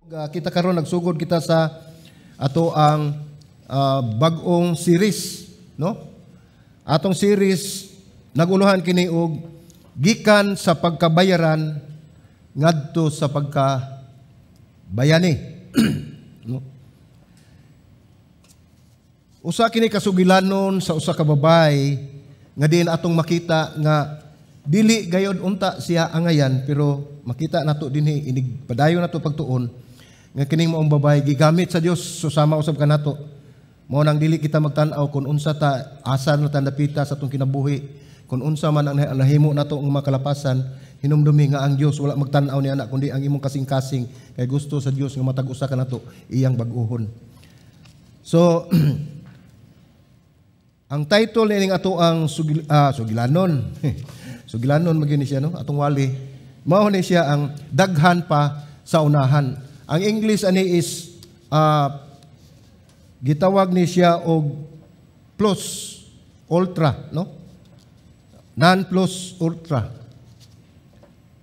Kita karon nagsugod kita sa ato ang bag-ong series, no? Atong series naguluhan kini og gikan sa pagkabayaran ngadto sa pagkabayani. No? Usa kini kasugilanon sa usa ka babay nga diin atong makita nga dili gayod unta siya angayan, pero makita nato dinhi inig padayon nato pagtuon nga kining maong babae gigamit sa Dios susama usab kanato. Mao nang dili kita magtan-aw kung unsa ta asa na ta napita sa atong kinabuhi, kung unsa man ang nahimo nato ang makalapasan, hinumdumi nga ang Dios wala magtan-aw ni ana kundi ang imong kasing-kasing kay gusto sa Dios nga matag usa kanato iyang bag-ohon. So ang title nining ato ang sugilanon. Sugilanon magyud ni siya, no? Atong wali. Mao ni siya ang daghan pa sa unahan. Ang English ani is gitawag ni siya og plus ultra, no? Non plus ultra.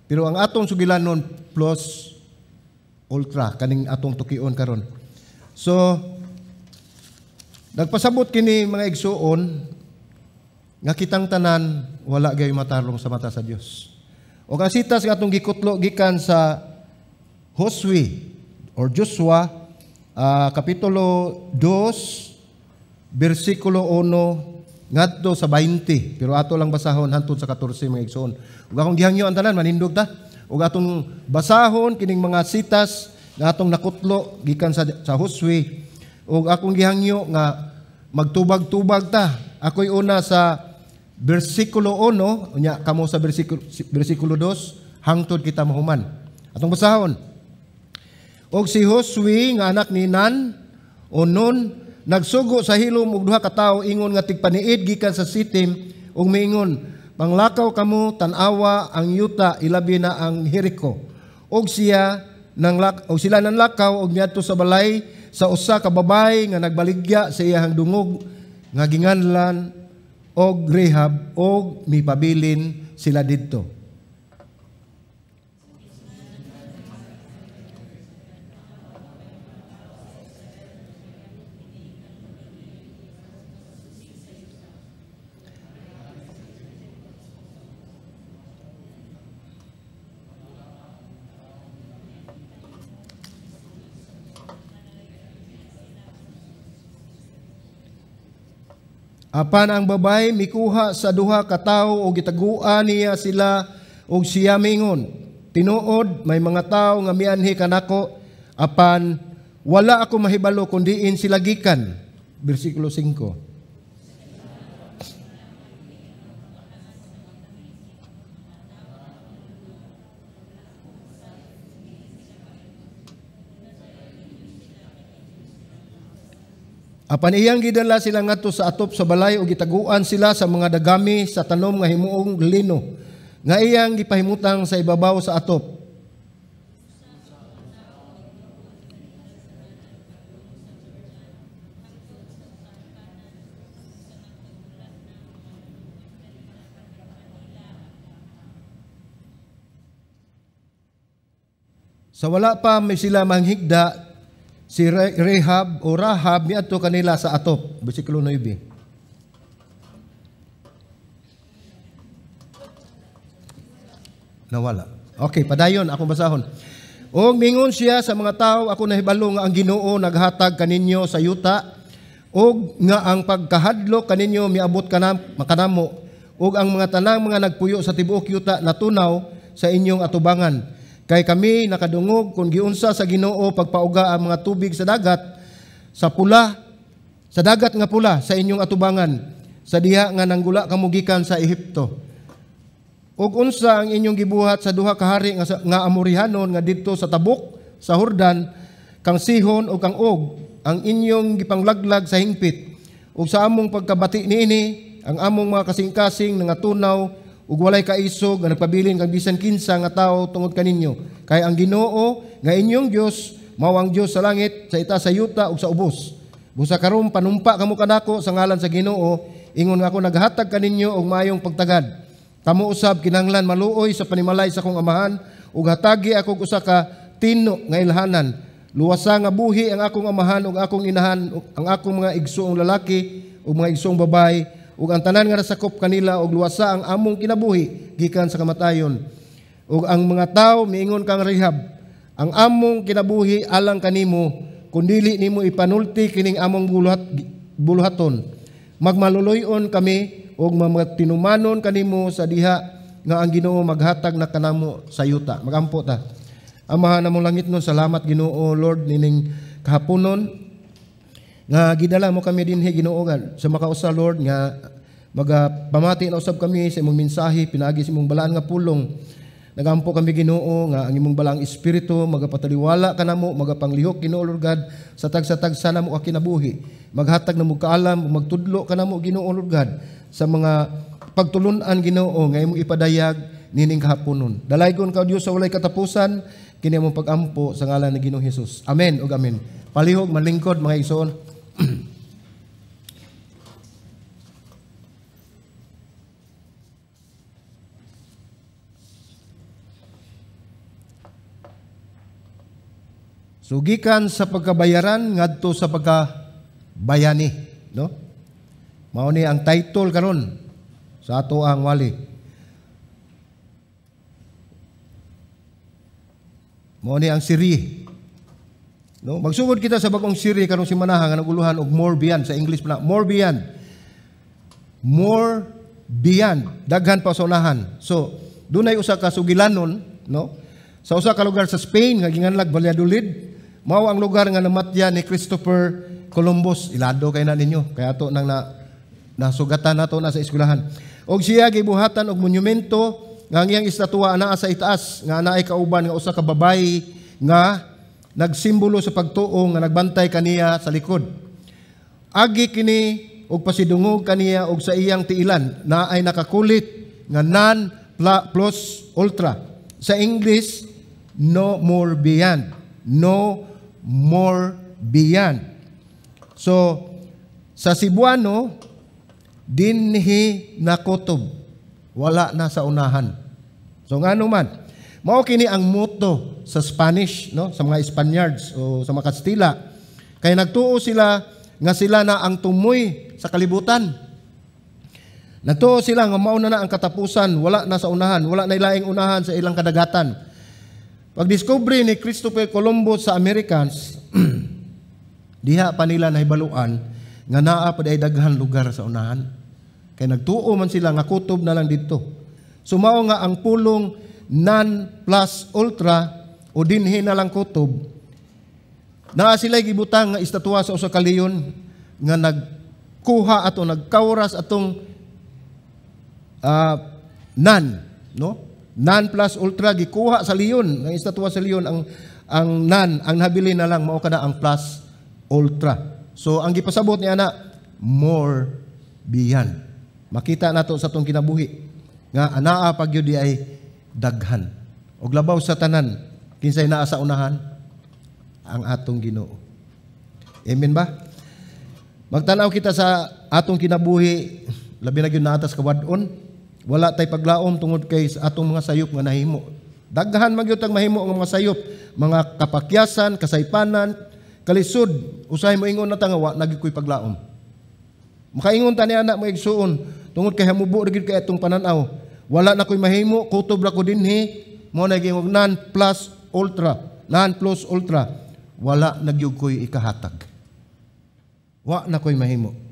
Pero ang atong sugilanon plus ultra kaning atong tukion karon. So nagpasabot kini mga igsuon nga kitang tanan wala gay matarong sa mata sa Dios. O ang sitas nga atong gikutlo gikan sa Josue or Joshua, Kapitulo 2, versikulo 1 ngadto sa 20, pero ato lang basahon hantod sa 14 mga igsoon. Ug akong gihangyo ang tanan manindog ta. Ug atong basahon kining mga sitas nga atong nakutlo gikan sa Josue. Ug akong gihangyo nga magtubag-tubag ta. Ako'y una sa versikulo 1, unya kamo sa versikulo 2 hangtod kita mahuman. Atong basahon. Og si Josue nga anak ni Nan o Nun nagsugo sa hilom og duha ka tawo ingon nga tigpaniid gikan sa Sitim ug miingon, panglakaw kamo tan-awa ang yuta ilabi na ang Jericho. Og siya og sila nanlakaw og miadto sa balay sa usa ka babay nga nagbaligya sa iyang dungog nga ginganlan og Rahab og mipabilin sila didto. Apan ang babay mikuha sa duha ka tawo og gitaguan niya sila og siya mingon, tinuod may mga tawo nga mianhi kanako apan wala ako mahibalo kun diin sila gikan. Bersikulo 5. Apan iyang gidala sila ngadto sa atop sa balay ug gitaguan sila sa mga dagami sa tanom nga himuong lino nga iyang gipahimutang sa ibabaw sa atop. Sa wala pa may sila manghigda, si Rahab o Rahab miadto kanila sa atop. Bersikulo 9. Nawala. Okay, padayon akong basahon. Og mingon siya sa mga tawo, ako nahibalo nga ang Ginoo naghatag kaninyo sa yuta og nga ang pagkahadlok kaninyo miabot kanamo og ang mga tanang mga nagpuyo sa tibuok yuta natunaw sa inyong atubangan. Kay kami nakadungog kung giunsa sa Ginoo pagpauga ang mga tubig sa dagat sa pula, sa dagat nga pula sa inyong atubangan, sa diha nga nanggula kamo gikan sa Ehipto. Ug unsa ang inyong gibuhat sa duha ka hari nga Amorihanon nga didto sa tabok sa Jordan, kang Sihon ug kang Og, ang inyong gipanglaglag sa hingpit. Ug sa among pagkabati niini, ang among mga kasing-kasing nangatunaw ug walay kaisog nga nagpabilin kang bisan kinsa nga tawo tungod kaninyo. Kay ang Ginoo nga inyong Dios mao ang Dios sa langit, sa itaas, sa yuta ug sa ubos. Busa karon panumpa kamo kanako sa ngalan sa Ginoo, ingon nga ako naghatag kaninyo og maayong pagtagad. Kamo usab kinahanglan maluoy sa panimalay sa akong amahan ug hatagi ako og usa ka tino nga ilhanan. Luwasa nga buhi ang akong amahan ug akong inahan, ang akong mga igsoong lalaki ug mga igsoong babae, ug ang tanan nga nasakop kanila, ug luwasa ang among kinabuhi gikan sa kamatayon. Ug ang mga tawo miingon kang Rahab, ang among kinabuhi alang kanimo, kun dili nimo ipanulti kining among buluhaton, magmaluloy-on kami ug mamatinumanon kanimo sa diha nga ang Ginoo maghatag na kanamo sa yuta. Magampo ta. Amahan namong langit nun, salamat Ginoo Lord nining kahaponon nga gidala mo kami dinhi Ginoo sa makausa Lord nga magapamati na usab kami sa imong mensahe pinaagi sa imong balaan nga pulong. Nagampo kami Ginoo nga ang imong balaang espiritu magapataliwala kanamo, magapanglihok Ginoo Lord God sa tagsa-tagsa namo ka kinabuhi. Maghatag namo kaalam, magtudlo kanamo Ginoo Lord God sa mga pagtulun-an Ginoo nga imong ipadayag nining kahaponon. Dalaygon ka Dios sa walay katapusan kini among pagampo sa ngalan ni Ginoong Hesus. Amen ug amen. Palihog malingkod mga igsoon. So gikan sa pagkabayaran ngadto sa pagkabayani, no? Mao ni ang title karon sa ato ang wali. Mao ni ang siri. No, magsugod kita sa bagong siri karong simanaha nga naguluhan og more beyond sa English pa na, more beyond. More beyond, daghan pa sa unahan. So, dunay usa ka sugilanon, no? Sa usa ka lugar sa Spain nga ginganlag Valladolid, mao ang lugar nga namatya ni Christopher Columbus. Ilado kay na ninyo, kay ato nang nasugatan nato na sa eskwelahan. Og siya gibuhatan og monumento nga ang iyang estatwa anaa sa itaas nga anaay kauban nga usa ka babayi nga nagsimbolo sa pagtuo nga nagbantay kaniya sa likod. Agi kini og pasidungog kaniya og sa iyang tiilan naay nakakulit nga non plus ultra. Sa English, no more beyond. No more beyond. So, sa Cebuano, dinhi nakutob. Wala na sa unahan. So, ngano man, mao kini ang motto sa Spanish, no? Sa mga Spaniards o sa mga Kastila. Kay nagtuo sila nga sila na ang tumoy sa kalibutan. Nagtuo sila nga mauna na ang katapusan, wala na sa unahan, wala na ilaing unahan sa ilang kadagatan. Pag-discovery ni Christopher Columbus sa Americans, diha pa nila nahibaluan nga naa pa day daghan lugar sa unahan. Kay nagtuo man sila nga kutob na lang didto. So mao nga ang pulong non plus ultra o dinhi na lang kutob, naa sila gibutang nga estatwa sa usa ka leon nga nagkuha ato nagkawras atong non, no? Non plus ultra gikuha sa leon, ang estatwa sa leon ang non, ang nabili na lang mao kana ang plus ultra. So ang gipasabot niya na more beyond. Makita nato sa atong kinabuhi nga anaa pag gyud ay daghan. Og labaw sa tanan, kinsay naa sa unahan? Ang atong Ginoo. Amen ba? Magtan-aw kita sa atong kinabuhi, labi na gyud naa sa kawad-on. Wala tay paglaom tungod kay sa atong mga sayop nga nahimo. Daghan man gyud tang mahimo nga mga sayop, mga kapakyasan, kasaypanan, kalisod. Usahay mo ingon na ta nga wa na gyud koy paglaom. Makaingon ta ni anak mo igsuon tungod kay hamubo ra gyud kay atong pananaw. Wala na koy mahimo, kutob ra ko dinhi, mo na gyud non plus ultra, non plus ultra. Wala na gyud koy ikahatag. Wa na koy mahimo.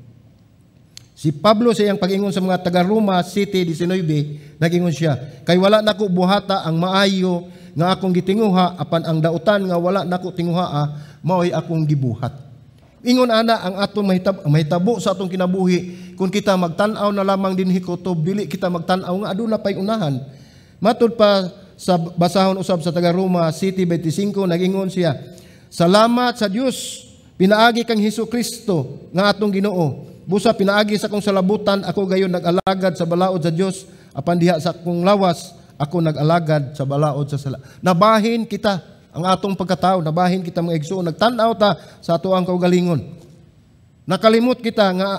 Si Pablo sa iyang pag-ingon sa mga taga-Roma City 19, nag-ingon siya, kay wala nako buhata ang maayo nga akong gitinguha apan ang dautan nga wala nako tinguhaa maoy akong gibuhat. Ingon ana ang atong mahitabo sa atong kinabuhi kung kita magtan-aw na lamang dinhi kutob, dili kita magtan-aw nga aduna pay unahan. Matud pa sa basahon usab sa taga-Roma City 25, nag-ingon siya, salamat sa Dios pinaagi kang Hesus Kristo nga atong Ginoo. Busa pinaagi sa akong salabutan, ako gayon nag-alagad sa balaod sa Dios, apan diha sa akong lawas, ako nag-alagad sa balaod sa sala. Nabahin kita ang atong pagkatao, nabahin kita mga igsoon, nagtan-aw ta sa ato ang kaugalingon. Nakalimot kita nga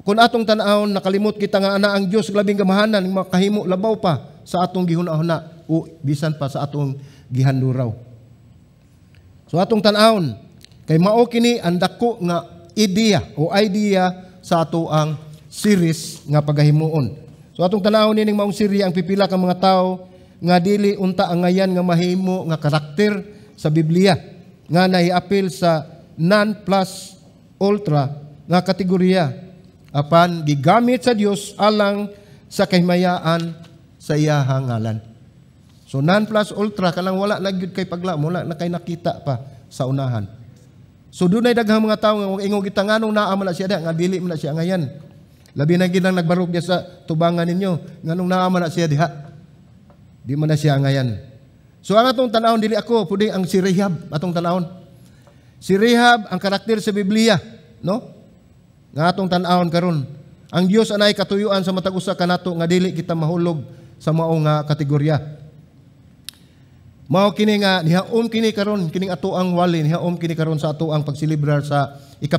kung atong tan-awon, nakalimot kita nga ana ang Dios labing gamahanan, makahimo labaw pa sa atong gihuna-huna o bisan pa sa atong gihanduraw. So atong tan-awon kay mao kini ang dako nga ideya o idea sa ato ang series nga pagahimuon. So atong tan-awon nining maong serye ang pipila ka mga tawo nga dili unta angayan nga mahimo nga karakter sa Biblia nga nahiapil sa non plus ultra nga kategorya, apan gigamit sa Dios alang sa kahimayaan sa iyahang ngalan. So non plus ultra, kanang wala na gyud kay pagla, wala na kay nakita pa sa unahan. So dunay daghang mga tawo nga ingon kita, nganong naa man na siya diha nga dili man na siya angayan? Labi na ginang nagbarog diya sa tubangan ninyo, nganong naa man na siya diha? Di man na siya angayan. So ang atong tanawon, dili ako, pudi ang si Rahab atong tanawon. Si Rahab ang karakter sa Biblia, no? Nga atong tan-awon karon. Ang Dios anay katuyuan sa matag usa kanato nga dili kita mahulog sa mao nga kategorya. Mao kini nga nihaom kini karon, kining ato ang wali, nihaom kini karon sa ato ang pagselebrar sa 7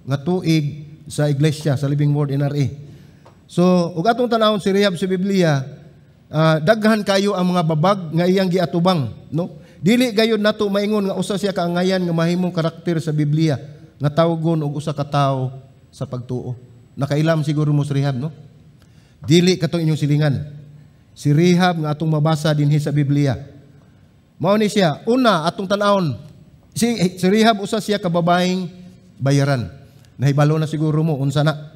nga tuig sa iglesia sa Living Word NRA. So ug atong tanawon si Rahab sa Biblia, daghan kayo ang mga babag nga iyang giatubang, no? Dili gayud nato maingon nga usa siya kaangayan nga mahimong karakter sa Biblia nga tawgon og usa ka tawo sa pagtuo. Nakailam siguro mo si Rahab, no? Dili katong inyong silingan. Si Rahab nga atong mabasa dinhi sa Biblia. Mao ni siya, una atong tan-awon. Si Rahab, usa siya ka babaeng bayaran. Nahibalo na siguro mo unsa na.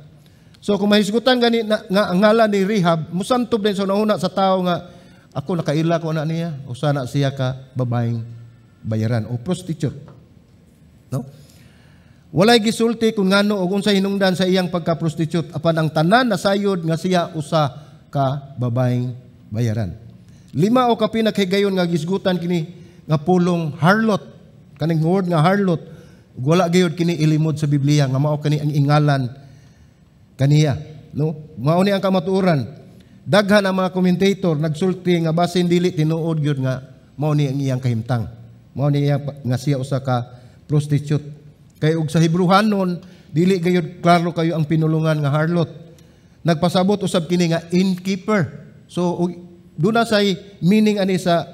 So kung mahisgutan gani na, nga ang ngalan ni Rahab, musantob din sa una sa tao nga ako nakaila ko na niya, usa na siya ka babaeng bayaran o prostitute. No? Walay gisulti kung ngano og unsa hinungdan sa iyang pagka-prostitute, apan ang tanan nasayod nga siya usa ka babaeng bayaran. Lima o kapin ka higayon nga gisgutan kini nga pulong harlot, kaning word nga harlot, ug wala gayud kini ilimod sa Biblia nga mao kani ang ingalan kaniya, no? Mao ni ang kamatuoran. Daghan ang mga commentator nagsulti nga basin dili tinuod gyud nga mao ni ang iyang kahimtang. Mao ni iya nga siya usa ka prostitute. Kay og sa Hebrewanon, dili gayud klaro kayo ang pinulungan nga harlot. Nagpasabot usab kini nga innkeeper. So duna say meaning ani sa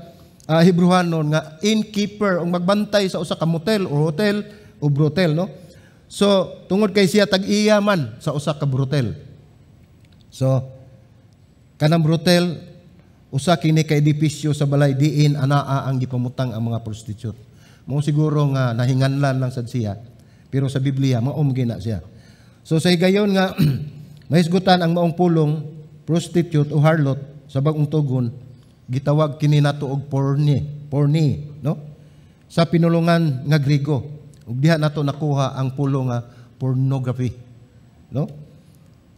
Hebrewanon nga innkeeper o magbantay sa usa ka motel o hotel o brothel, no? So tungod kay siya tag-iya man sa usa ka brothel. So kanang brothel, usa kini ka edipisyo sa balay diin anaa ang gipamutang ang mga prostitute. Mao siguro nga nahinganlan lang sad siya. Pero sa Biblia mao gina siya. So sa higayon nga mahisgutan ang maong pulong prostitute o harlot sa bagong tugon, gitawag kini nato og porne, porne, no? Sa pinulungan nga Griego. Ug diha nato nakuha ang pulong nga pornography, no?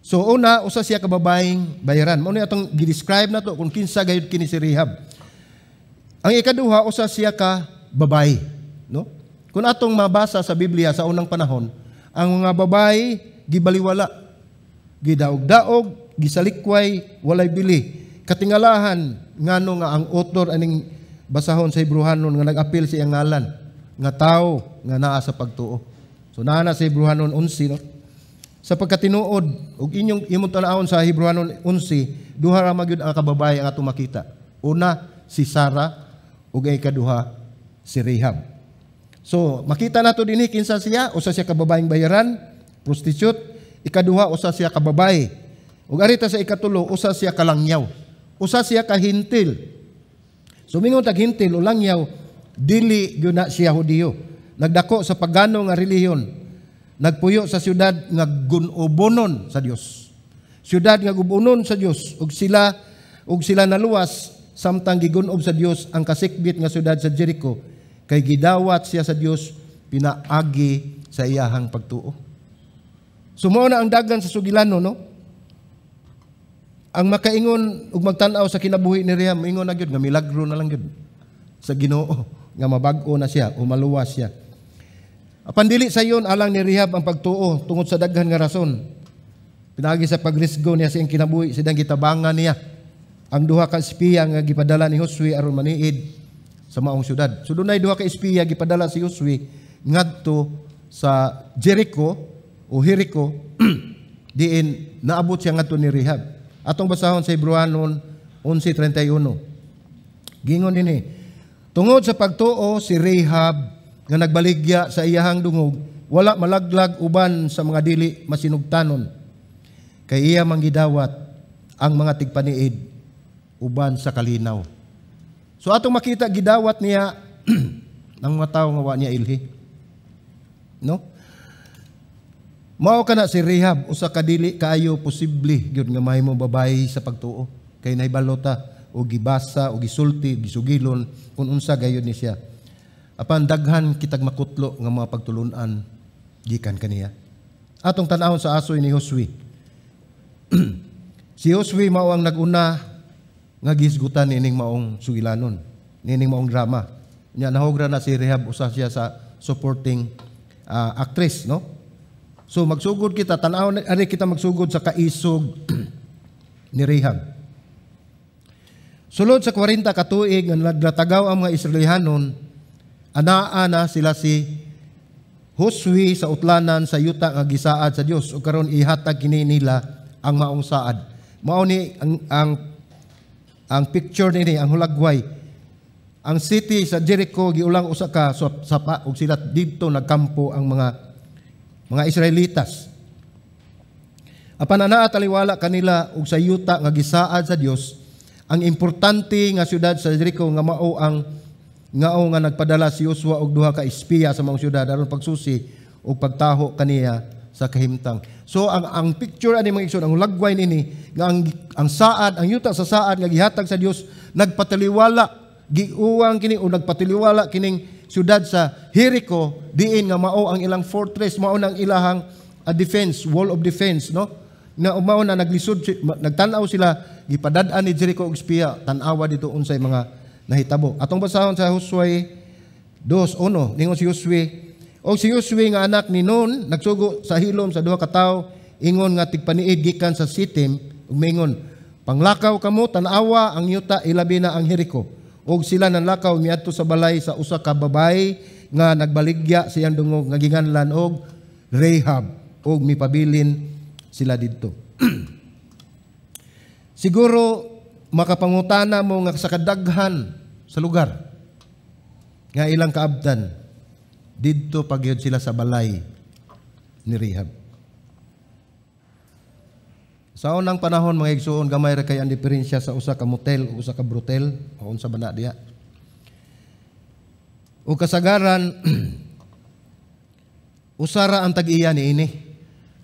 So una, usa siya ka babaeng bayaran. Mao ni atong gi-describe nato kung kinsa gayud kini si Rahab. Ang ikaduha, usa siya ka babae, no? Kung atong mabasa sa Biblia sa unang panahon, ang mga babae gibaliwala, gidaog-daog, gisalikway, walay bili. Katingalahan ngano nga ang author aning basahon sa Hebrewanon nga nag-apil sa iyang ngalan nga tao nga naa sa pagtuo. So naa na sa Hebrewanon 11, no? Sa pagkatinuod ug inyong imong tan-awon sa Hebrewanon 11, duha ra magyud ang kababae ang atong makita. Una si Sara ug ang ikaduha si Rahab. So makita nato dinhi kinsa siya, usa siya ka babaeng bayaran, prostitute. Ikaduha, usa siya ka babae. Ug arita sa ikatulo, usa siya ka langyaw. Usa siya ka Hentil. So mingon tag Hentil o langyaw, dili gyud na siya Hudiyo. Nagdako sa pagano nga relihiyon. Nagpuyo sa syudad nga gunobonon sa Dios. Syudad nga gubonon sa Dios ug sila naluwas samtang gigunob sa Dios ang kasikbit nga syudad sa Jericho kay gidawat siya sa Dios pinaagi sa iyahang pagtuo. So mao na ang dagan sa sugilano, no? Ang makaingon ug magtan-aw sa kinabuhi ni Rahab, moingon na gyud nga milagro na lang gyud sa Ginoo nga mabag-o na siya o maluwas siya. Apan dili sayon alang ni Rahab ang pagtuo tungod sa daghan nga rason. Pinaagi sa pagrisgo niya sa iyang kinabuhi, sidang gitabangan niya ang duha ka espiya nga gipadala ni Josue aron maniid sa maong syudad. So dunay duha ka espiya gipadala si Josue ngadto sa Jericho o Jericho diin naabot siya ngadto ni Rahab. Atong basahon sa Hebrewanon 11:31. Gingon dinhi, tungod sa pagtuo si Rahab nga nagbaligya sa iyahang dungog wala malaglag uban sa mga dili masinugtanon, kay iya manggidawat ang mga tigpaniid uban sa kalinaw. So atong makita, gidawat niya ang mga tawo nga wa niya ilhi. No? Mao kana si Rahab, usa ka dili kaayo posible gyud nga mahimo babayi sa pagtuo, kay nahibalo ta o gibasa o gisulti, gisugilon kung unsa gayud ni siya. Apan daghan kitag makutlo nga mga pagtulunan gikan kaniya. Atong tan-awon sa asoy ni Josue. Si Josue mao ang naguna nga gisgutan niining maong sugilanon, niining maong drama. Nya nahugra na si Rahab, usa siya sa supporting actress, no? So magsugod kita, tan-awon ari kita, magsugod sa kaisog ni Rahab. Sulod sa 40 ka tuig nga naglatagaw ang mga Israelihanon, anaa na sila si Josue sa utlanan sa yuta nga gisaad sa Dios, ug karon ihatag kini nila ang maong saad. Mao ni ang picture nini, ang hulagway. Ang city sa Jericho giulang usa ka sapa ug sila didto nagkampo ang mga Israelitas. Apan anaa taliwala kanila ug sa yuta nga gisaad sa Dios, ang importante nga syudad sa Jericho nga mao ang ngao nga nagpadala si Joshua og duha ka espiya sa maong syudad aron pagsusi ug pagtaho kaniya sa kahimtang. So ang picture ani, mga igsoon, ang lagway nini nga ang saad, ang yuta sa saad nga gihatag sa Dios, nagpataliwala, giuwang kini o nagpataliwala kining syudad sa Jericho diin nga mao ang ilang fortress, mao nang ilahang defense, wall of defense, no? Na mao na naglisod, nagtan-aw sila, gipadad-an ni Jericho og espiya, tan-awa dito unsay mga nahitabo. Atong basahon sa Josue 2:1. Ningon si Josue, "Og si Josue nga anak ni Nun nagsugo sa hilom sa duha ka tawo ingon nga tigpaniid gikan sa Sitim ug miingon, 'Panglakaw kamo, tan-awa ang yuta, ilabi na ang Jericho.' Og sila nanlakaw miadto sa balay sa usa ka babayi nga nagbaligya sa iyang dungog nga ginganlan og Rahab, ug mipabilin sila didto." Siguro makapangutana mo nga sa kadaghan sa lugar nga ilang kaabtan, didto pagyud sila sa balay ni Rahab. Sa unang panahon, mga igsuon, gamay ra kay ang diferensya sa usa ka motel ug usa ka brothel o unsa ba na diha. O kasagaran usara ang tag-iya niini.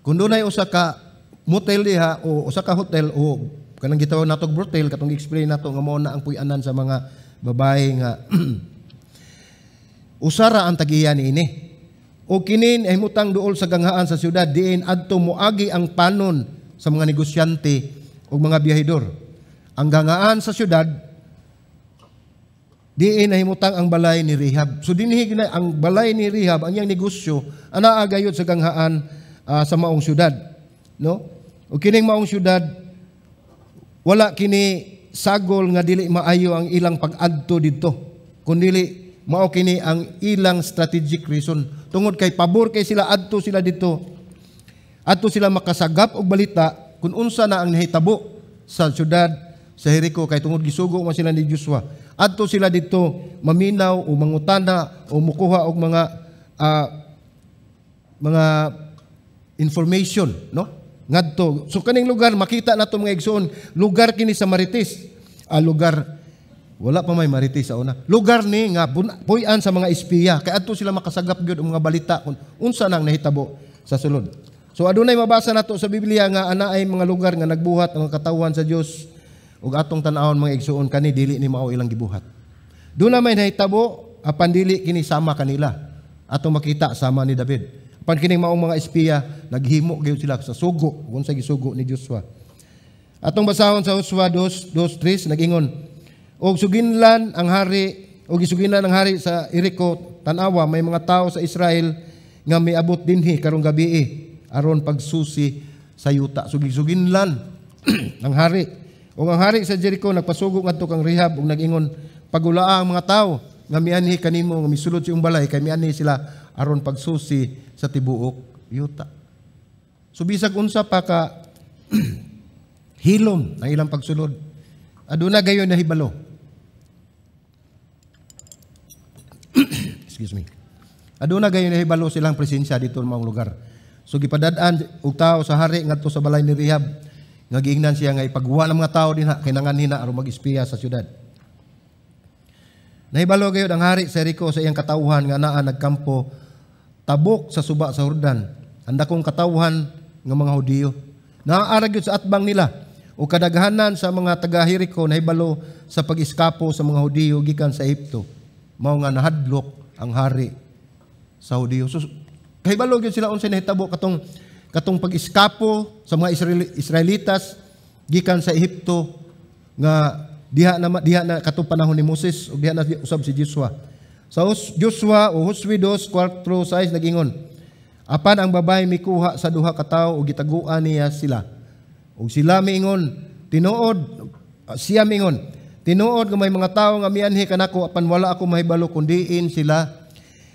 Kung dunay usa ka motel diha o usa ka hotel o kanang gitawag natog brothel, katong explain nato nga mao na ang puy-anan sa mga babae nga usara ang tag-iya niini. O kini ay mutang duol sa ganghaan sa syudad diin adto moagi ang panon sa mga negosyante o mga biyahidor. Ang gangaan sa syudad diin nahimutang ang balay ni Rahab. So dinhi na ang balay ni Rahab, ang iyang negosyo anaa gayud sa ganghaan sa maong syudad, no? O kining maong syudad, wala kini sagol nga dili maayo ang ilang pag-adto didto. Kundili mao kini ang ilang strategic reason, tungod kay pabor kay sila adto sila didto. Adto sila makasagap og balita kung unsa na ang nahitabo sa syudad sa Jericho, kay tungod gisugo man sila ni Joshua. Adto sila didto maminaw o mangutana o mukuha og mga information, no? Ngadto. So kaning lugar makita nato, mga igsoon, lugar kini sa Marites. Ah, lugar, wala pa may Marites sa una. Lugar ni nga puy-an sa mga espiya kay adto sila makasagap gyud og mga balita kung unsa nang nahitabo sa sulod. So adunay mabasa nato sa Biblia nga ana ay mga lugar nga nagbuhat ang katawhan sa Dios, ug atong tan-awon, mga igsoon, kani dili ni mao ilang gibuhat. Doon na may nahitabo apan dili kini sama kanila. Atong makita sama ni David. Apan kining maong mga espiya, naghimo gyud sila sa sugo kung sa gisugo ni Joshua. Atong basahon sa Joshua 2:2-3, nag-ingon, "Og suginlan ang hari og gisuginlan ang hari sa Jericho, 'Tan-awa, may mga tao sa Israel nga miabot dinhi karong gabii aron pagsusi sa yuta.' So gisuginlan ang hari. Ug ang hari sa Jericho nagpasugo ngadto kang Rahab ug nag-ingon, 'Pagulaa ang mga tawo nga mianhi kanimo nga misulod sa iyong balay, kay mianhi sila aron pagsusi sa tibuok yuta.'" So bisag unsa pa ka hilom ang ilang pagsulod, aduna gayon nahibalo. Excuse me. Aduna gayon nahibalo silang presensya dito sa mga lugar. So gipadad-an og tao sa hari ngadto sa balay ni Rahab nga giingnan siya nga ipagwa ng mga tao dinha kay nanganhi na aron mag-espiya sa syudad. Nahibalo gayud ang hari sa Jericho sa iyang katawhan nga naa nagkampo tabok sa suba sa Jordan. Ang dakong katawhan nga mga Hudiyo. Naa gyud sa atbang nila o kadaghanan sa mga taga Jericho nahibalo sa pag-eskapo sa mga Hudiyo gikan sa Ehipto. Mao nga nahadlok ang hari sa Hudiyo. So kahibalo gyud sila unsay nahitabo katong katong pag-eskapo sa mga Israelitas gikan sa Ehipto nga diha na katong panahon ni Moses ug diha na usab si Joshua. Sa Joshua o Josue 2:4-6 nagingon, apan ang babae mikuha sa duha ka tawo ug gitaguan niya sila. Ug sila miingon, tinuod siya miingon, tinuod nga may mga tawo nga mianhi kanako apan wala ako mahibalo kun diin sila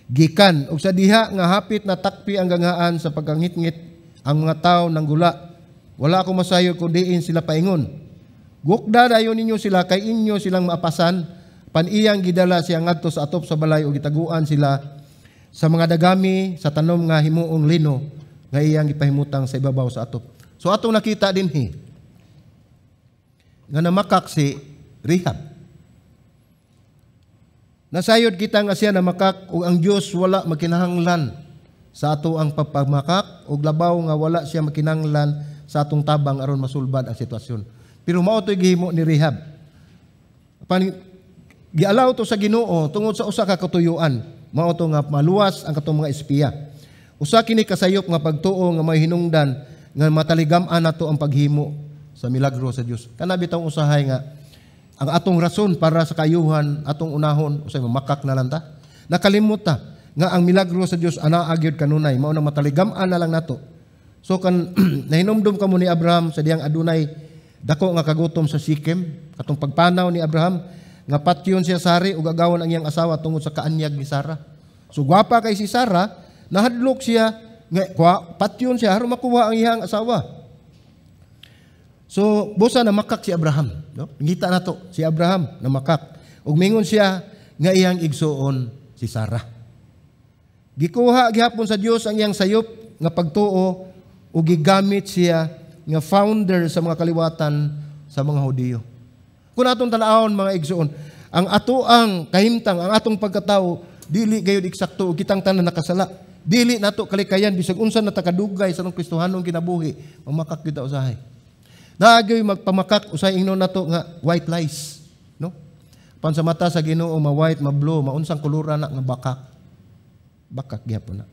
gikan. Ug sa diha nga hapit na takpi ang ganghaan sa pagkangitngit ang mga tawo nanggula. Wala ako masayod kun diin sila paingon. Gukda dayon ninyo sila kay inyo silang maapasan. Pan iyang gidala siya ngadto sa atop sa balay ug gitaguan sila sa mga dagami sa tanom nga himuong lino nga iyang gipahimutang sa ibabaw sa atop. So atong nakita dinhi nga namakak si Rahab. Nasayod kita nga siya namakak ug ang Dios wala makinahanglan sa ato ang pagpamakak ug labaw nga wala siya makinahanglan sa atong tabang aron masulbad ang sitwasyon. Pero mao to'y gihimo ni Rahab. Pan gialaw to sa Ginoo tungod sa usa ka katuyuan. Mao to nga maluwas ang katong mga espiya. Usa kini kasayop nga pagtuo nga may hinungdan nga mataligam-an nato ang paghimo sa milagro sa Dios. Kana bitawng usahay nga ang atong rason para sa kayuhan, atong unahon, usay mamakak na lang ta. Nakalimot ta nga ang milagro sa Dios anaa gyud kanunay, mao na mataligam-an na lang nato. So kan nahinumdum kamo ni Abraham sa diyang adunay dako nga kagutom sa Sikem, katong pagpanaw ni Abraham nga patyon siya sa hari ug agawan ang iyang asawa tungod sa kaanyag ni Sarah. So gwapa kay si Sarah, nahadlok siya nga patyon siya aron makuha ang iyang asawa. So busa na makak si Abraham, no? Ngita nato si Abraham na makak. Ug mingon siya nga iyang igsuon si Sarah. Gikuha gihapon sa Dios ang iyang sayop nga pagtuo ug gigamit siya nga founder sa mga kaliwatan sa mga Hudiyo. Kung atong tan-awon, mga igsuon, ang ato ang kahimtang, ang atong pagkatao dili gayud eksakto ug kitang tanan nakasala. Dili nato kalikayan bisag unsa na ta kadugay sa atong Kristohanong kinabuhi, mamakak gyud ta usahay. Naagyoy magpamakak usay ingnon nato nga white lies, no? Pan sa mata sa Ginoo ma-white, ma-blue, maunsang kolora na nga bakak. Bakak gyapon na.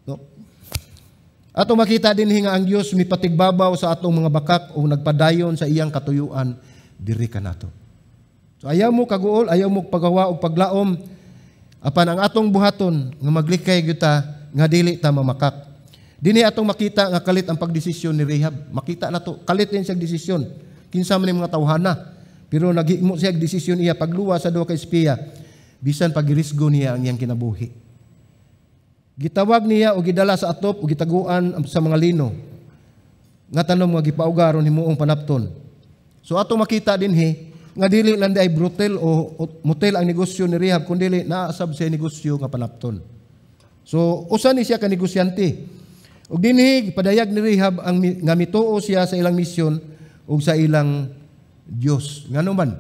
No? Ato makita din nga ang Dios mipatigbabaw sa atong mga bakak o nagpadayon sa iyang katuyuan diri kanato. So ayaw mo kaguol, ayaw mo pagawa og paglaom apan ang atong buhaton nga maglikay gyud ta nga dili ta mamakak. Dinhi atong makita nga kalit ang pagdesisyon ni Rahab. Makita nato kalit din siya desisyon. Kinsa man ni mga tawhana. Pero naghimo siya desisyon iya pagluwa sa duha ka espiya bisan pagirisgo niya ang iyang kinabuhi. Gitawag niya o gidala sa atop o gitaguan sa mga lino nga tanom nga gipauga aron himuong panapton. So atong makita dinhi nga dili lang di ay brothel o motel ang negosyo ni Rahab kundi naasab siya negosyo nga panapton. So usa ni siya ka negosyante. Ug dinhi gipadayag ni Rahab ang nga mituo siya sa ilang misyon ug sa ilang Dios. Ngano man?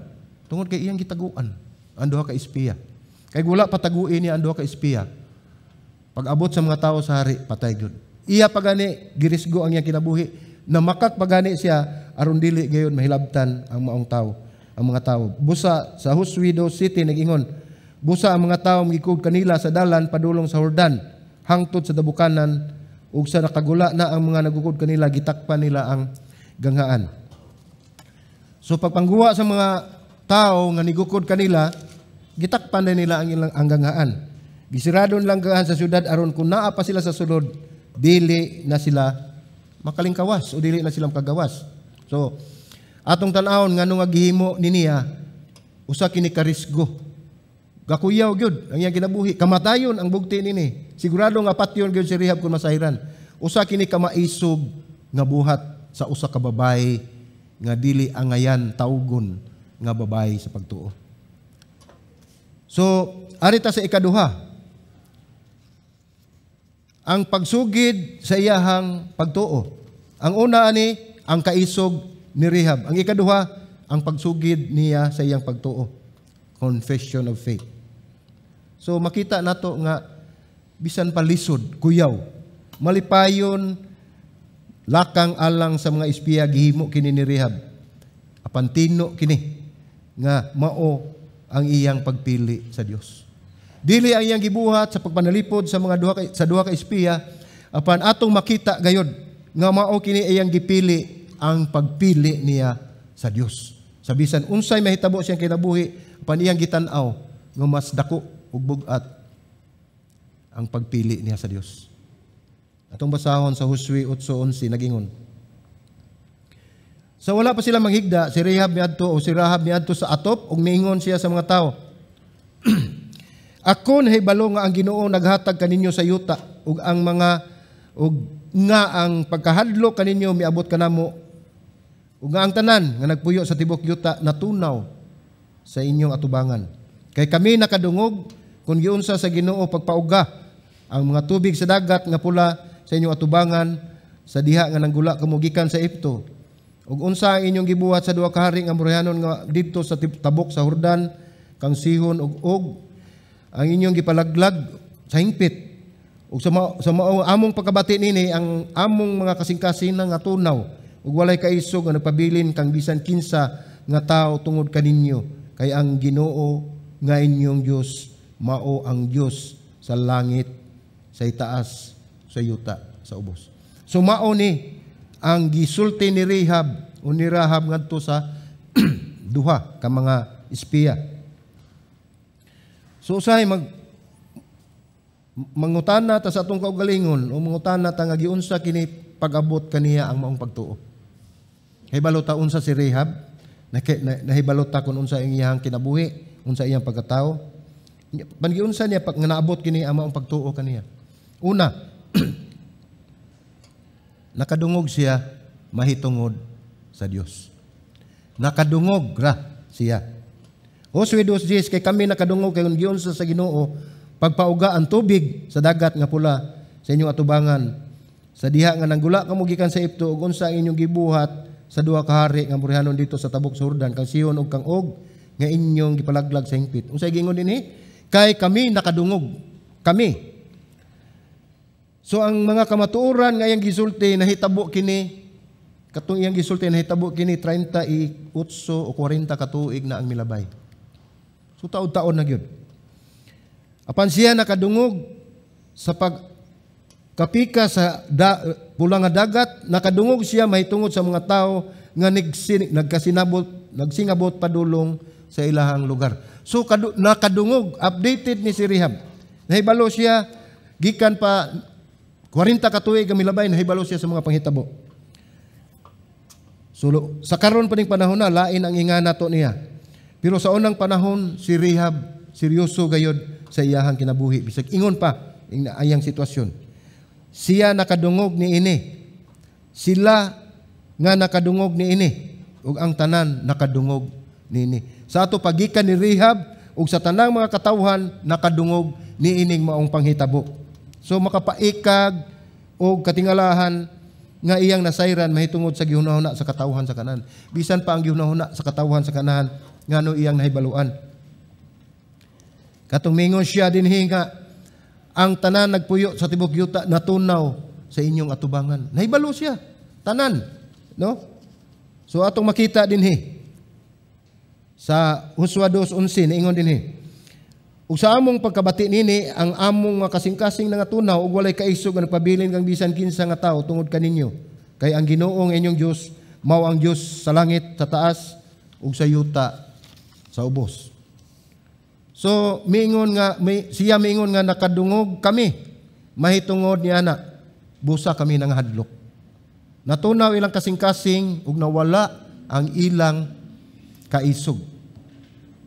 Tungod kay iyang gitaguan ang duha ka espiya. Kay wala patagui niya ang duha ka espiya. Pag-abot sa mga tao sa hari, patay gyud. Iya pagani girisgo ang iyang kinabuhi. Namakak pagani siya aron dili gayon mahilabtan ang maong tao, ang mga tao. Busa sa Josue 2:7 nag-ingon, busa ang mga tao migikog kanila sa dalan padulong sa Jordan, hangtod sa dabukanan ug sa nakagula na ang mga nagukod kanila gitakpan nila ang ganghaan. So pagpangguwa sa mga tao nga nigukod kanila, gitakpan na nila ang ilang ang ganghaan. Gisirado lang ganghaan sa syudad aron kung naa pa sila sa sulod, dili na sila makalingkawas o dili na sila makagawas. So atong tan-awon ngano nga gihimo ni niya usa kini karisgo. Gakuyaw gyud ang iyang kinabuhi, kamatayon ang bugti nini. Sigurado nga patyon gyud si Rahab kung masahiran. Usa kini kamaisog nga buhat sa usa ka babae nga dili angayan tawgon nga babae sa pagtuo. So, ari ta sa ikaduha. Ang pagsugid sa iyahang pagtuo. Ang una ani, ang kaisog ni Rahab. Ang ikaduha, ang pagsugid niya sa iyang pagtuo. Confession of faith. So makita nato nga bisan pa lisod, kuyaw, malipayon lakang alang sa mga espiya, gihimo kini ni Rahab. Apan tino kini nga mao ang iyang pagpili sa Dios. Dili ang iyang gibuhat sa pagpanalipod sa duha ka espiya, apan atong makita gayod nga mao kini iyang gipili, ang pagpili niya sa Dios. Sa bisan unsay mahitabo siyang kinabuhi, apan iyang gitan-aw nga mas dako ug bug-at ang pagpili niya sa Dios. Atong basahon sa Josue 8:11, nagingon. Sa wala pa sila manghigda, si Rahab miadto o si Rahab miadto sa atop ug miingon siya sa mga tao. "Ako nahibalo nga ang Ginoo naghatag kaninyo sa yuta ug ang mga ug nga ang pagkahadlok kaninyo miabot kanamo ug nga ang tanan nga nagpuyo sa tibok yuta natunaw sa inyong atubangan. Kay kami nakadungog kung giunsa sa Ginoo pagpauga ang mga tubig sa Dagat nga Pula sa inyong atubangan sa diha nga nanggula kamo gikan sa Ehipto. Ug unsa ang inyong gibuhat sa duha ka hari nga Amorrehanon nga didto sa tabok sa Jordan, kang Sihon ug Og, ang inyong gipalaglag sa hingpit. Ug sa mao among pagkabati nini, ang among mga kasing-kasing nga tunaw ug walay kaisog nga nagpabilin kang bisan kinsa nga tawo tungod kaninyo, kay ang Ginoo nga inyong Dios mao ang Dios sa langit sa itaas, sa yuta sa ubos." So mao ni ang gisulti ni Rahab o ni Rahab ngadto sa duha ka mga espiya. So usahay mangutana ta sa atong kaugalingon o mangutana ta nga giunsa kini pag-abot kaniya ang maong pagtuo. Hibalo ta unsa si Rahab, nahibalo ta kung unsa ang iyang kinabuhi, unsa iyang pagkatao. Giunsa niya pag nga naabot kini ang maong pagtuo kaniya? Una, nakadungog siya mahitungod sa Dios. Nakadungog ra siya. Josue 2:10, "Kay kami nakadungog kay giunsa sa Ginoo pagpauga ang tubig sa Dagat nga Pula sa inyong atubangan sa diha nga nanggula kamo gikan sa Ehipto, ug unsa ang inyong gibuhat sa duha ka hari nga Amorrehanon dito sa tabok sa Jordan, kang Sihon ug kang Og, nga inyong gipalaglag sa hingpit." Unsay giingon dinhi? Kay kami nakadungog. Kami. So ang mga kamatuoran nga iyang gisulti, nahitabo kini, katong iyang gisulti, nahitabo kini 38 o 40 ka tuig na ang milabay. So taod-taon na gyud. Apan siya nakadungog sa pag kapika sa Pula nga Dagat, nakadungog siya mahitungod sa mga tao nga nagkasinabot, nagsingabot padulong sa ilahang lugar. So nakadungog, updated ni si Rahab. Nahibalo siya gikan pa 40 ka tuig ang milabay, nahibalo siya sa mga panghitabo. So sa karon pa ning panahon na, lain ang ingana to niya. Pero sa unang panahon, si Rahab seryoso gayod sa iyahang kinabuhi. Bisag ingon pa ing ayang sitwasyon. Siya nakadungog ni ini. Sila nga nakadungog ni ini ug ang tanan nakadungog niini. Sa ato pagikan ni Rahab ug sa tanang mga katawhan nakadungog ni ining maong panghitabo. So makapaikag og katingalahan nga iyang nasayran mahitungod sa gihunahuna sa katawhan sa Kanaan. Bisan pa ang gihunahuna sa katawhan sa Kanaan, ngano iyang nahibaluan. Katong mingon siya dinhi nga ang tanan nagpuyo sa tibok yuta natunaw sa inyong atubangan. Nahibalo siya. Tanan, no? So atong makita dinhi sa Josua 2:11, niingon dinhi. "Ug sa among pagkabati nini, ang among mga kasing-kasing nangatunaw ug walay kaisog nga nagpabilin kang bisan kinsa nga tawo tungod kaninyo. Kay ang Ginoo nga inyong Dios mao ang Dios sa langit sa taas ug sa yuta sa ubos." So miingon nga may, siya miingon nga nakadungog kami mahitungod ni ana, busa kami nang hadlok. Natunaw ilang kasing-kasing ug nawala ang ilang kaisog.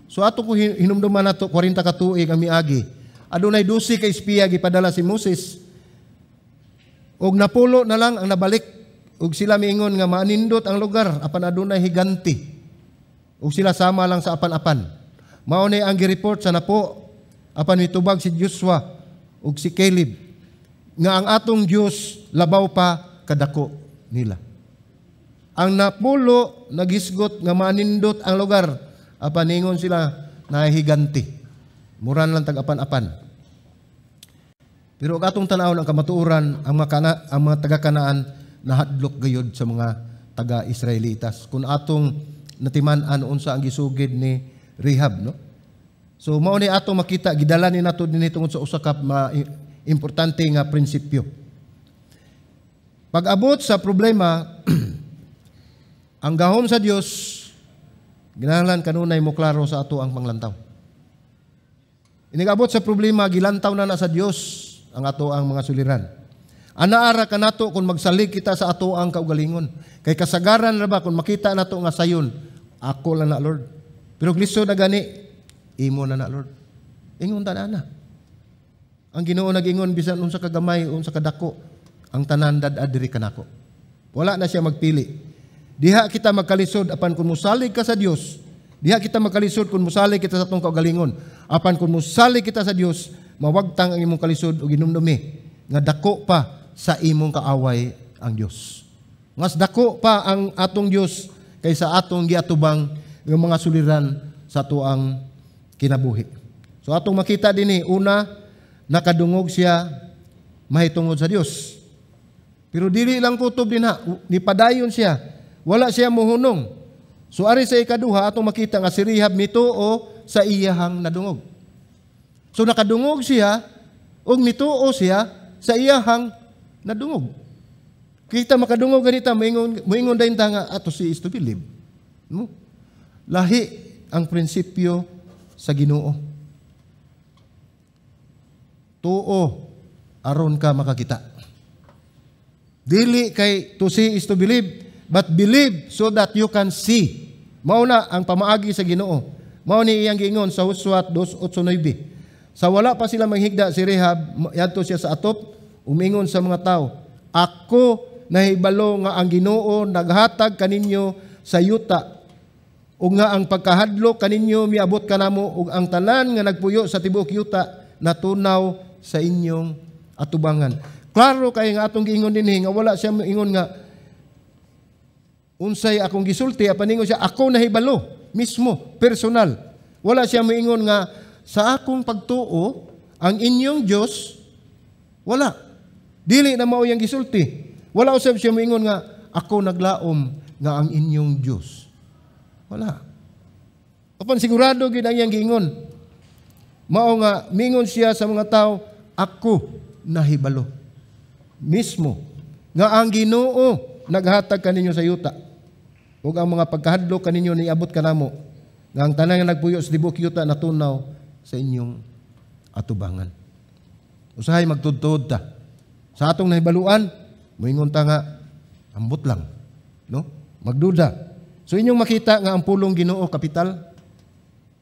So ato ko hinumduman nato, 40 ka tuig ang miagi. Adunay 12 ka espiya gipadala si Moses. Ug napulo na lang ang nabalik, ug sila miingon nga maanindot ang lugar apan adunay higanti. Ug sila sama lang sa apan-apan. Mao ni ang gi-report sa napo, apan mitubag si Joshua ug si Caleb. nga ang atong Dios labaw pa kadako nila. Ang napulo naghisgot nga manindot ang lugar, apan ningon sila nahiganti. Muran lang tag-apan-apan. Pero og atong tan-awon ang kamatuoran, ang mga taga-Kanaan nahadlok gayud sa mga taga-Israelitas. Kung atong natiman-an unsa ang gisugid ni Rahab, no? So mao ni atong makita, gidala ni nato dinhi tungod sa usa ka importante nga prinsipyo. Pag-abot sa problema, ang gahom sa Dios ginahanglan kanunay mo klaro sa ato ang panglantaw. Inigabot sa problema, gilantaw na na sa Dios ang ato ang mga suliran. Anaara kanato kung magsalig kita sa ato ang kaugalingon. Kay kasagaran ra ba kung makita nato nga sayon, "Ako lang na, Lord. Pero lisod na gani, imo na na, Lord." Ingon ta na. Ang Ginoo nag-ingon, bisan unsa kagamay, unsa kadako, ang tanan dad-a diri kanako. Wala na siya magpili. Diha kita magkalisod apan kung musalig ka sa Dios, diha kita magkalisod kung musalig kita sa atong kaugalingon. Apan kung musalig kita sa Dios, mawagtang ang imong kalisod ug hinumdumi nga dako pa sa imong kaaway ang Dios. Mas dako pa ang atong Dios kaysa atong giatubang nga mga suliran sa atuang kinabuhi. So atong makita dinhi, una, nakadungog siya mahitungod sa Dios. Pero dili lang kutob dinha, nipadayon siya. Wala siya muhunong. So ari sa ikaduha, atong makita nga si Rahab mituo sa iyahang nadungog. So nakadungog siya ug mituo siya sa iyahang nadungog. Kita makadungog ganita, moingon dayon ta nga ato si is to believe. No? Lahi ang prinsipyo sa Ginoo. Tuo aron ka makakita. Dili kay to see is to believe, but believe so that you can see. Mao na ang pamaagi sa Ginoo. Mao ni iyang giingon sa Josue 2:8-9. Sa wala pa sila manghigda, si Rahab yadto siya sa atop, umingon sa mga tao, "Ako nahibalo nga ang Ginoo naghatag kaninyo sa yuta ug nga ang pagkahadlok kaninyo miabot kanamo ug ang tanan nga nagpuyo sa tibuok yuta natunaw sa inyong atubangan." Klaro kay nga atong giingon dinhi nga wala siya moingon nga unsay akong gisulti, apan ingon siya, "Ako nahibalo mismo, personal." Wala siya moingon nga sa akong pagtuo ang inyong Dios, wala. Dili na mao yang gisulti. Wala usab siya moingon nga ako naglaom nga ang inyong Dios. Wala. Apan sigurado gid ang iyang giingon. Mao nga mingon siya sa mga tao, "Ako nahibalo mismo nga ang Ginoo naghatag kaninyo sa yuta ug ang mga pagkahadlok kaninyo niabot kanamo nga ang tanan nga nagpuyo sa tibuok yuta natunaw sa inyong atubangan." Usahay magtud-tuod ta. Sa atong nahibaluan, moingon ta nga ambot lang, no? Magduda. So inyong makita nga ang pulong Ginoo kapital.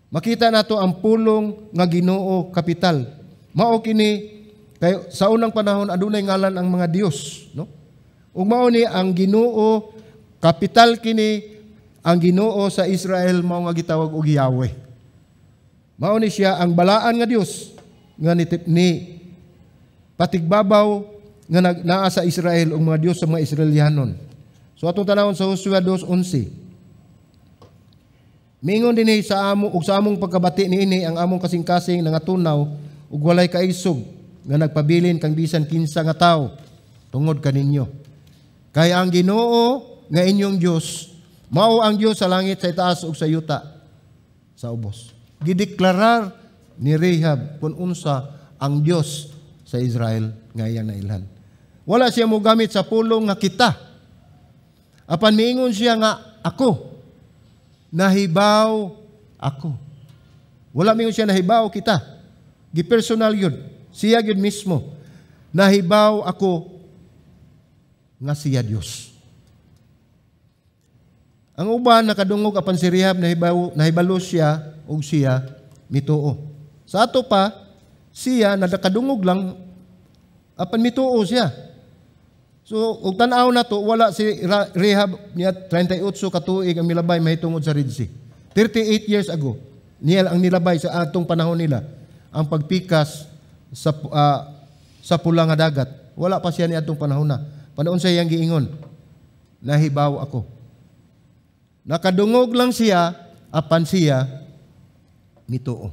Makita nato ang pulong nga Ginoo kapital. Mao kini kay sa unang panahon adunay ngalan ang mga Dios, no? Ug mao ni ang Ginoo kapital kini, ang Ginoo sa Israel mao nga gitawag og Yahweh. Mao ni siya ang balaan nga Dios nga ni patigbabaw nga naa sa Israel ug mga Dios sa mga Israelihanon. So atong tanawon sa Josue 2:11. Mingon dinhi sa amo, ug sa among pagkabati niini, ang among kasing-kasing nangatunaw ug walay kaisog nga nagpabilin kang bisan kinsa nga tawo tungod kaninyo. Kay ang Ginoo nga inyong Dios mao ang Dios sa langit sa itaas ug sa yuta sa ubos. Gideklarar ni Rahab kung unsa ang Dios sa Israel nga iyang nailhan. Wala siya mogamit sa pulong nga kita. Apan miingon siya nga ako nahibaw ako. Wala mingon siya nahibaw kita. Gipersonal yun. Siya gyud mismo. Nahibaw ako nga siya Dios. Ang uban nakadungog, apan si Rahab nahibaw, nahibalo siya ug siya mituo. Sa ato pa, siya nakadungog lang apan mituo siya. So, ug tan-aw na to, wala si Rahab niya 38 ka tuig ang milabay mahitungod sa Red Sea. 38 years ago, niya ang nilabay sa atong panahon nila ang pagpikas sa pula nga dagat. Wala pa siya niadtong panahon na. Panahon sa iyang giingon, "Nahibaw ako." Nakadungog lang siya, apan siya mituo.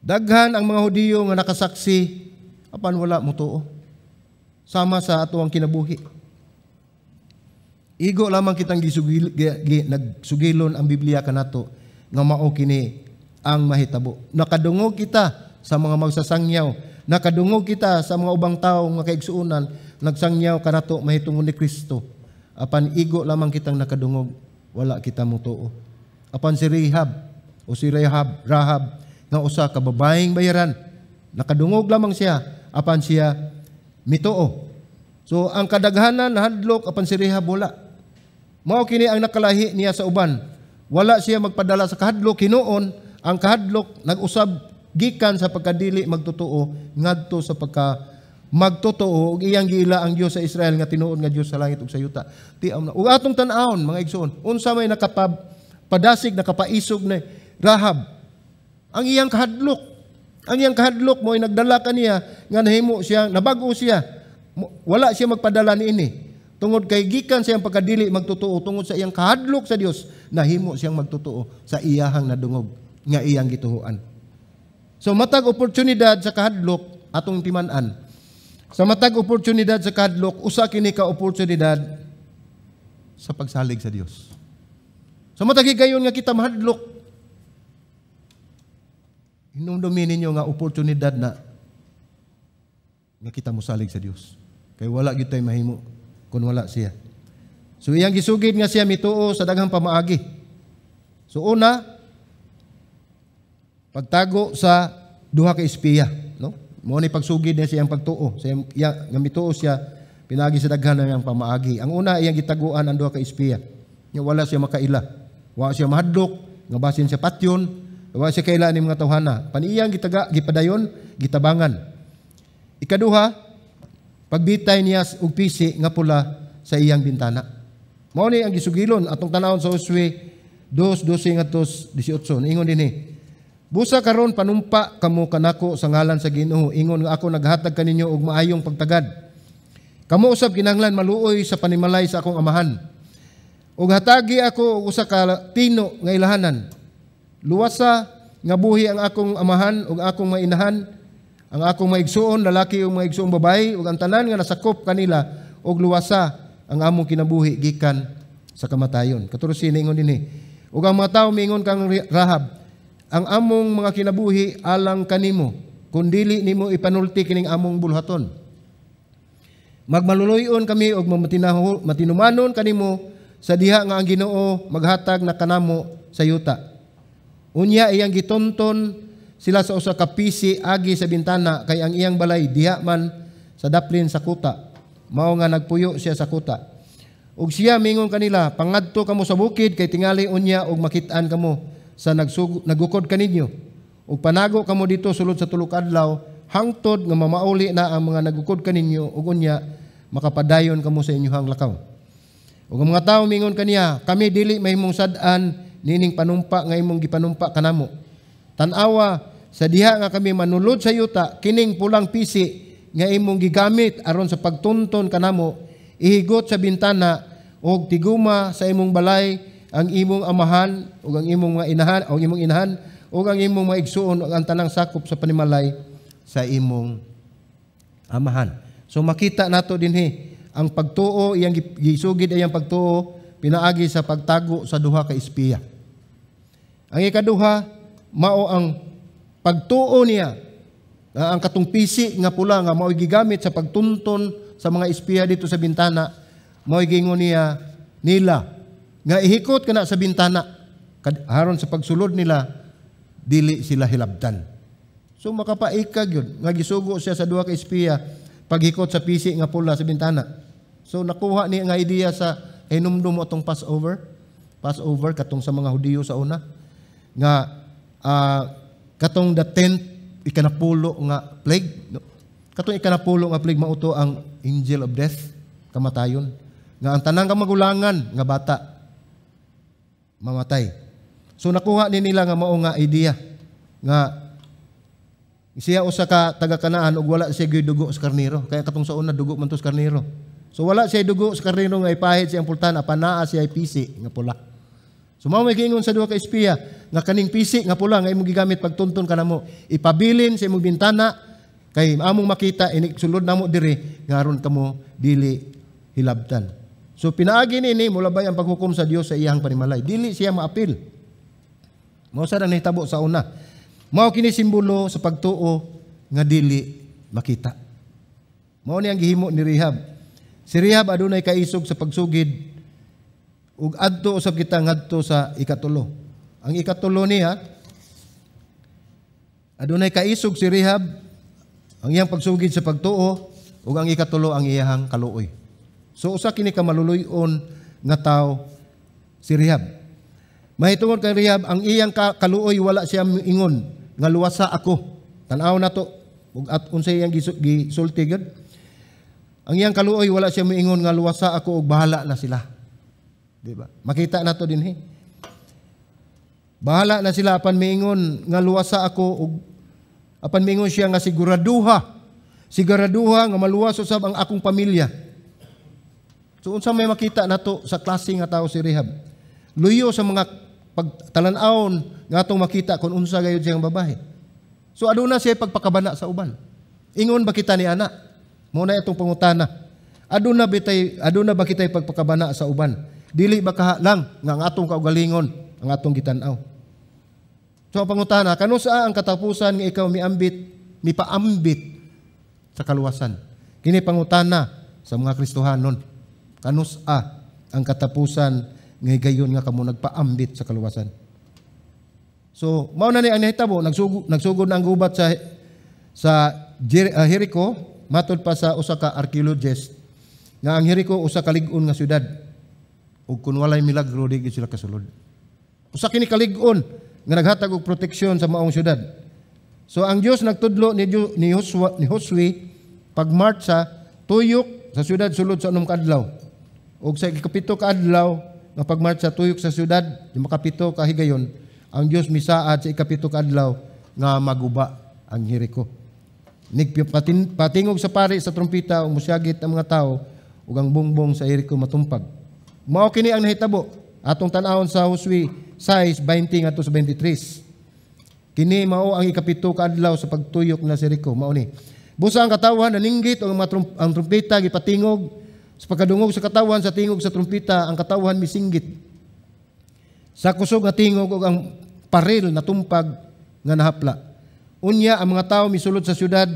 Daghan ang mga Hudiyo nga nakasaksi, apan wala mutuo. Sama sa ato ang kinabuhi. Igo lamang kitang gisugil, nagsugilon ang Biblia kanato nga mao kini ang mahitabo. Nakadungog kita sa mga magsasangyaw, nakadungog kita sa mga ubang tawo nga kaigsuonan nagsangyaw kanato mahitungod ni Kristo. Apan igo lamang kitang nakadungog, wala kita mutuo. Apan si Rahab o si Rahab, Rahab nga usa ka babaeng bayaran, nakadungog lamang siya, apan siya mituo. So ang kadaghanan nahadlok, apan si Rahab wala. Mao kini ang nakalahi niya sa uban. Wala siya magpadala sa kahadlok, hinuon ang kahadlok nag-usab gikan sa pagkadili magtotoo ngadto sa pagka magtotoo ug iyang giila ang Dios sa Israel nga tinuod nga Dios sa langit ug sa yuta. Ti na ug atong tan-awon, mga igsoon, unsa may nakapadasig, nakapaisog ni Rahab? Ang iyang kahadlok. Ang iyang kahadlok mo ay nagdala kaniya nga nahimo siya, nabag-o siya. Wala siya magpadala niini. Tungod kay gikan sa iyang pagkadili magtotoo, tungod sa iyang kahadlok sa Dios, nahimo siyang magtotoo sa iyahang nadungog nga iyang gituohan. So matag oportunidad sa kahadlok atong timan-an. Sa matag oportunidad sa kahadlok, usa kini ka oportunidad sa pagsalig sa Dios. Sa matag higayon nga kita mahadlok, hinumdumi ninyo nga oportunidad na nga kita mosalig sa Dios. Kay wala gyud tay mahimo kung wala siya. So iyang gisugid nga siya mituo sa daghang pamaagi. So una, pagtago sa duha ka espiya, no? Mao ni pagsugid niya siyang pagtuo, sa iyang, nga mituo siya pinagi sa daghan ng iyang pamaagi. Ang una, iyang gitaguan ang duha ka espiya. Nya wala siya makaila. Wa siya mahadlok nga basin siya patyon, wa siya kaila ni mga tawhana. Paniyang gitaga, gipadayon, gitabangan. Ikaduha, pagbitay niya og pisi nga pula sa iyang bintana. Mao ni ang gisugilon atong tanawon sa Josue 2:12 ngadto 18. Ingon dinhi: "Busa karon panumpa kamo kanako sa ngalan sa Ginoo, ingon nga ako naghatag kaninyo og maayong pagtagad. Kamo usab kinahanglan maluoy sa panimalay sa akong amahan. Ug hatagi ako og usa ka tino nga ilahanan. Luwasa nga buhi ang akong amahan ug akong mga inahan, ang akong mga igsuon lalaki ug mga igsuong babayi ug ang tanan nga nasakop kanila, ug luwasa ang among kinabuhi gikan sa kamatayon." 14, ingon dinhi: "Ug ang mga tawo miingon kang Rahab, 'Ang among mga kinabuhi alang kanimo, kun dili nimo ipanulti kining among bulhaton. Magmaluluy-on kami og matinumanon kanimo sa diha nga ang Ginoo maghatag na kanamo sa yuta.' Unya iyang gitunton sila sa usa ka pisi agi sa bintana, kay ang iyang balay diha man sa daplin sa kuta. Mao nga nagpuyo siya sa kuta. Ug siya mingon kanila, 'Pangadto kamo sa bukid, kay tingali unya og makit-an kamo sa nagukod kaninyo. Ug panago kamo dito sulod sa 3 ka adlaw hangtod nga mamauli na ang mga nagukod kaninyo, ug unya makapadayon kamo sa inyohang lakaw.' Ug ang mga tawo mingon kaniya, 'Kami dili mahimong sad-an nining panumpa nga imong gipanumpa kanamo. Tan-awa, sa diha nga kami manulod sa yuta, kining pulang pisi nga imong gigamit aron sa pagtunton kanamo ihigot sa bintana, og tiguma sa imong balay ang imong amahan ug ang imong mga inahan o imong inahan ug ang imong mga igsuon ug ang tanang sakop sa panimalay sa imong amahan.'" So makita nato dinhi ang pagtuo, iyang gisugid iyang pagtuo pinaagi sa pagtago sa duha ka espiya. Ang ikaduha, mao ang pagtuo niya na ang katong pisi nga pula nga mao'y gigamit sa pagtunton sa mga espiya dito sa bintana, mao'y giingon niya nila nga ihikot kana sa bintana aron sa pagsulod nila dili sila hilabtan. So makapaikag yun nga gisugo siya sa duha ka espiya paghikot sa pisi nga pula sa bintana. So nakuha niya nga idea sa hinumdum mo atong Passover. Passover katong sa mga Hudiyo sa una nga katong the 10th, ikanapulo nga plague, no? Katong ikanapulo nga plague, mao to ang angel of death, kamatayon, nga ang tanang kamagulangan nga bata mamatay. So nakuha ni nila nga mao nga idea nga Siya usa ka taga Kanaan ug wala siya dugo sa karnero. Kaya katong sa una, dugo man to sa karnero. So wala siya dugo sa karnero nga ipahid sa iyang pultahan, apan naa siya pisi nga pula. So mao may giingon sa duha ka espiya nga kaning pisi nga pula nga imong gigamit pagtunton kanamo, ipabilin sa imong bintana kay among makita inig sulod namo diri nga aron kamo dili hilabtan. So pinaagi nini mulabay ang paghukom sa Dios sa iyang panimalay. Dili siya maapil. Mao sa nahitabo sa una. Mao kini simbolo sa pagtuo nga dili makita. Mao ni ang gihimo ni Rahab. Si Rahab adunay kaisog sa pagsugid ug adto usab kita ngadto sa ikatulo. Ang ikatulo niya, adunay kaisog si Rahab, ang iyang pagsugid sa pagtuo, ug ang ikatulo, ang iyang kaluoy. So usa kini ka maluluy-on nga tawo si Rahab. Mahitungod kay Rahab, ang iyang kaluoy, wala siya ingon nga "Luwasa ako." Tan-aw nato ug at unsay iyang gisulti gyud. Ang iyang kaluoy, wala siya moingon nga "Luwasa ako ug bahala na sila." Di ba? Makita nato dinhi. "Bahala na sila," apan miingon nga "Luwasa ako" ug apan miingon siya nga "Siguraduha. Siguraduha nga maluwas usab ang akong pamilya." So unsa may makita nato sa klase nga tao si Rahab? Luyo sa mga pagtalan-awon nga atong makita kung unsa gayud siyang babae. So aduna siya pagpakabana sa uban. Ingon ba kita ni ana? Mao na itong pangutana. Aduna ba kitay pagpakabana sa uban? Dili ba kaha lang nga ang atong kaugalingon ang atong gitan-aw? So ang pangutana, kanusa ang katapusan nga ikaw miambit, mipaambit sa kaluwasan? Kini pangutana sa mga Kristohanon. Kanusa ang katapusan nga higayon nga kamo nagpaambit sa kaluwasan? So, mao na ni ang nahitabo, nagsugod na ang gubat sa Jericho, matod pa sa usa ka archaeologist nga ang Jericho usa ka lig-on nga syudad. Ug kun walay milagro, di gyud sila kasulod. Usa kini kalig-on nga naghatag og proteksyon sa maong syudad. So ang Dios nagtudlo ni Josue pagmarcha tuyok sa syudad sulod sa 6 ka adlaw. Ug sa ikapito ka adlaw nga pagmarcha tuyok sa syudad, yung makapito ka higayon, ang Dios misaad sa ikapito ka adlaw nga maguba ang Jericho. Patingog sa pari sa trumpita ug musyagit ang mga tao ug ang bungbong sa Jericho matumpag. Mao kini ang nahitabo. Atong tan-awon sa Josue 6:20 ngadto sa 23. Kini mao ang ikapito ka adlaw sa pagtuyok na sa Jericho. Mao ni. Busa ang katawhan naninggit ug ang trumpita gipatingog. Sa pagkadungog sa katawhan sa tingog sa trumpita, ang katawhan misinggit sa kusog nga tingog ug ang paril natumpag nga nahapla. Unya ang mga tawo misulod sa syudad,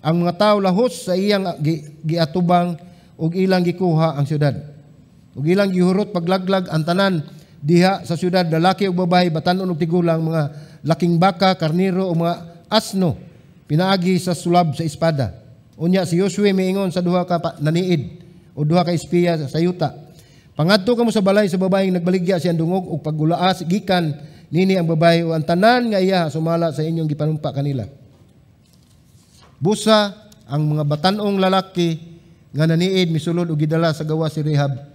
ang mga tawo lahos sa iyang giatubang ug ilang gikuha ang syudad. Ug ilang gihurot paglaglag ang tanan diha sa syudad, lalaki ug babae, batan-on ug tigulang, mga laking baka, karniro ug mga asno, pinaagi sa sulab sa espada. Unya si Josue miingon sa duha ka naniid o duha ka espiya sa yuta: "Pangadto kamo sa balay sa babaeng nagbaligya siyang dungog ug paggulaas gikan nini ang babae o ang tanan nga iya sumala sa inyong gipanumpa kanila." Busa ang mga batan-ong lalaki nga naniid misulod og gidala sa gawas si Rahab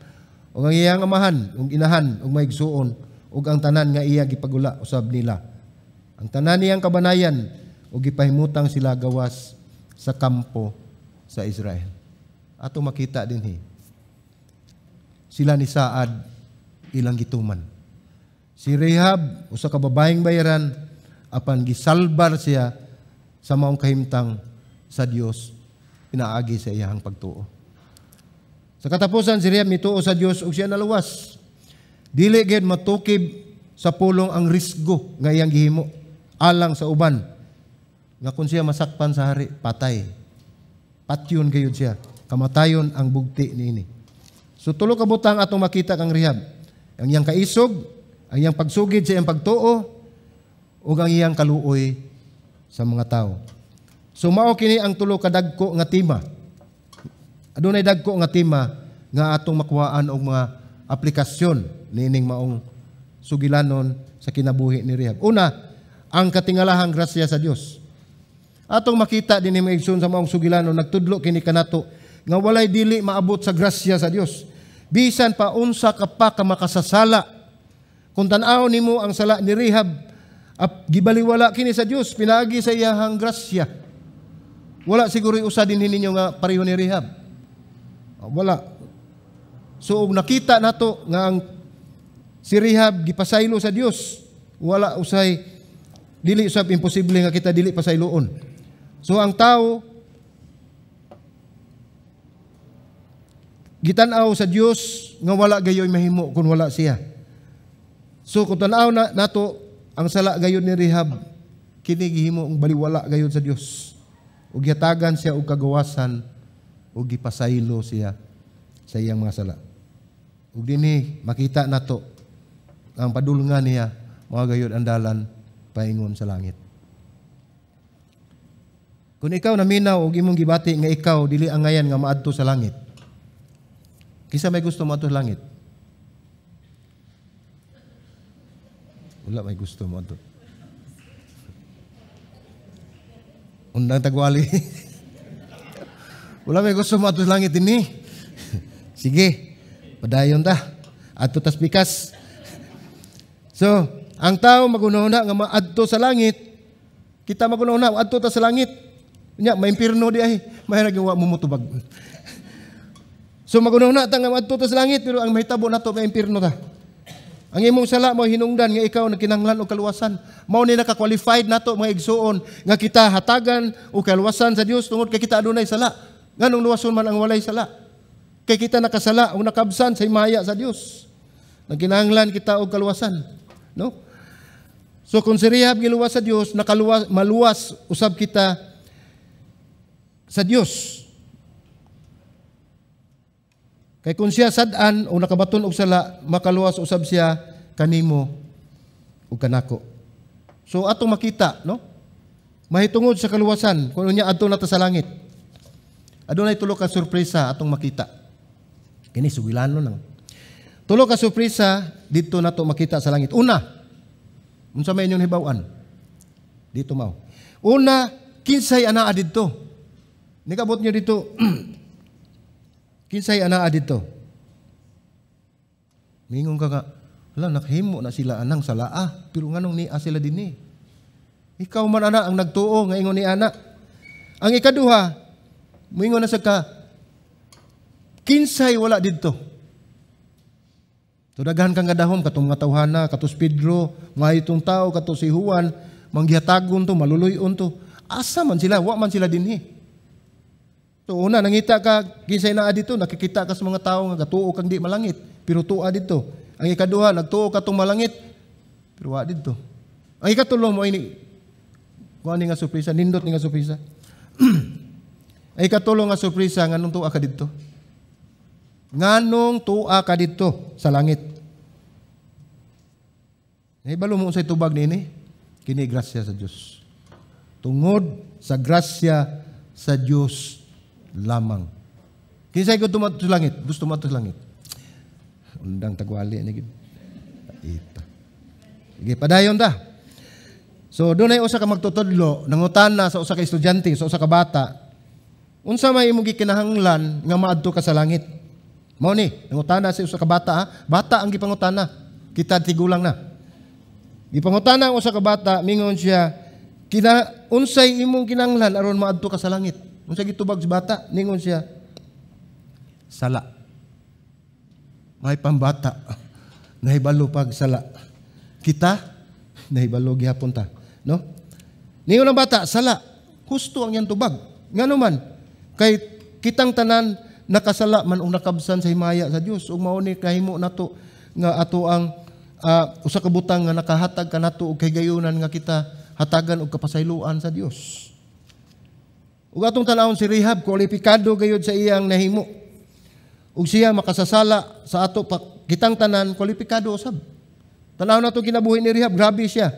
ug ang iyang amahan ug inahan ug maigsuon ug ang tanan nga iya gipagula usab nila. Ang tanan niyang kabanayan, ug gipahimutang sila gawas sa kampo sa Israel. Ato makita dinhi. Sila ni saad ilang gituman. Si Rahab, usa ka babaeng bayaran, apan gisalbar siya sa maong kahimtang sa Dios pinaagi sa iyang pagtuo. Sa katapusan, si Rahab mituo sa Dios ug siya naluwas. Dili gyud matukib sa pulong ang risgo nga iyang gihimo alang sa uban. Nga kung siya masakpan sa hari, patay. Patyon gayud siya. Kamatayon ang bugti niini. So tulo ka butang atong makita kang Rahab. Ang iyang kaisog, ang iyang pagsugid sa iyang pagtuo, ug ang iyang kaluoy sa mga tao. So mao kini ang tulo ka dagko nga tema. Adunay dagko nga tema nga atong makuhaan og mga aplikasyon niining maong sugilanon sa kinabuhi ni Rahab. Una, ang katingalahang grasya sa Dios. Atong makita din ni mga igsoon sa maong sugilanon, nagtudlo kini kanato nga walay dili maabot sa grasya sa Dios. Bisan pa unsa ka pa ka makasasala. Kung tan-aw nimo ang sala ni Rahab, Gibaliwala kini sa Dios pinaagi sa iyahang grasya. Wala siguro usa din ninyo nga pareho ni Rahab. Wala. So og nakita nato nga ang si Rahab gipasaylo sa Dios, wala usay dili usab imposible nga kita dili pasayloon. So ang tao gitan-aw sa Dios nga wala gayoy mahimo kung wala siya. So kung tan-aw na nato ang sala gayud ni Rahab, kini gihimo ang baliwala gayud sa Dios. Ug gihatagan siya og kagawasan ug gipasaylo siya sa iyang mga sala. Ug dinhi makita nato ang padulngan niya mao gayud ang dalan paingon sa langit. Kung ikaw naminaw og imong gibati nga ikaw dili angayan nga maadto sa langit, kinsa may gusto moadto sa langit? Wala may gusto moadto. Undang tagwali. Wala may gusto moadto sa langit dinhi. Sige, padayon ta. Adto tas pikas. So, ang tao magunahuna nga maadto sa langit, kita magunahuna adto ta sa langit. Nya may impierno di ay, mahirag wa mo motubag. So magunahuna ta nga maadto ta sa langit, pero ang mahitabo nato may impierno ta. Ang imong sala mo hinungdan nga ikaw nagkinahanglan og kaluwasan. Mao ni naka-qualified nato mga igsuon nga kita hatagan og kaluwasan sa Dios tungod kay kita adunay sala. Nganong luwason man ang walay sala? Kay kita nakasala o nakabsan sa himaya sa Dios. Nagkinahanglan kita og kaluwasan, no? So kung si Rahab giluwas sa Dios, nakaluwas, maluwas usab kita sa Dios. Kay kung siya sad-an o nakabaton og sala, makaluwas usab siya kanimo ug kanako. So atong makita, no? Mahitungod sa kaluwasan kung unya adto na ta sa langit. Adunay tulo ka sorpresa atong makita. Kini sugilano nang. Tulo ka sorpresa didto nato makita sa langit. Una, unsa may inyong hibaw-an? Dito mao. Una, kinsay anaa didto? Nikabot niyo dito. Kinsay anaa didto? Mingon ka nga, hala, nakahimo na sila anang salaa, pero nganong niya sila dinhi? Ikaw man ana ang nagtuo nga ingon ni ana. Ang ikaduha, moingon na sa ka, kinsay wala didto? So daghan kang gadahom katong mga tawhana, katos Pedro, mga itong tao, katos si Juan, manggihatagon to, maluluyon to. Asa man sila, wa man sila dinhi. So una, nangita ka, kinsay naa dito, nakikita ka sa mga tao nga gatuo kang di malangit, pero tuwa dito. Ang ikaduha, nagtuo ka tong malangit, pero wa dito. Ang ikatulo mo ini, kuha ni nga surpresa, nindot ni nga surpresa. Ang ikatulo nga surpresa, nganong tuwa ka dito? Nganong tuwa ka dito sa langit? Nahibalo mo unsay tubag niini? Kini grasya sa Dios. Tungod sa grasya sa Dios lamang. Kinsay gusto moadto sa langit? Gusto moadto sa langit. Undang tagwali ni gid. Ita. Sige, padayon ta. So dunay usa ka magtutudlo nangutana sa usa ka estudyante, sa usa ka bata. Unsa may imong gikinahanglan nga maadto ka sa langit? Mao ni, nangutana sa usa ka bata, ha? Bata ang gipangutana. Kita tigulang na. Gipangutana ang usa ka bata, mingon siya, unsay imong kinahanglan aron maadto ka sa langit? Unsa gitubag sa bata? Ningon siya, sala. May pambata, nahibalo pag sala. Kita, nahibalo gihapon ta. No? Ningon ang bata, sala. Husto ang iyang tubag. Ngano man, kay kitang tanan nakasala man og nakabsan sa himaya sa Dios. Ug mao ni kahimo nato nga ato ang usa ka butang nga nakahatag kanato og kahigayunan nga kita hatagan og kapasayloan sa Dios. Ug atong tan-awon si Rahab, kwalipikado gayud sa iyang nahimo. Ug siya makasasala sa ato pa, kitang tanan kwalipikado usab. Tan-awon nato kinabuhi ni Rahab, grabe siya.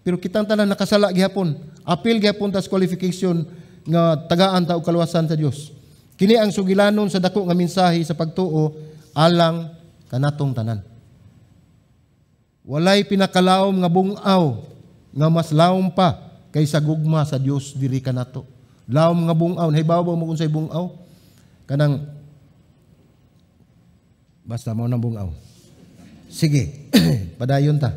Pero kitang tanan nakasala gihapon. Apil gihapon tas qualification nga tagaan ta og kaluwasan sa Dios. Kini ang sugilanon sa dako nga mensahe sa pagtuo alang kanatong tanan. Walay pinakalaom nga bungaw nga mas laom pa kaysa gugma sa Dios diri kanato. Laom nga bungaw, nahibaw ba mo kung say bungaw? Kanang basta mao nang bungaw. Sige, padayon ta.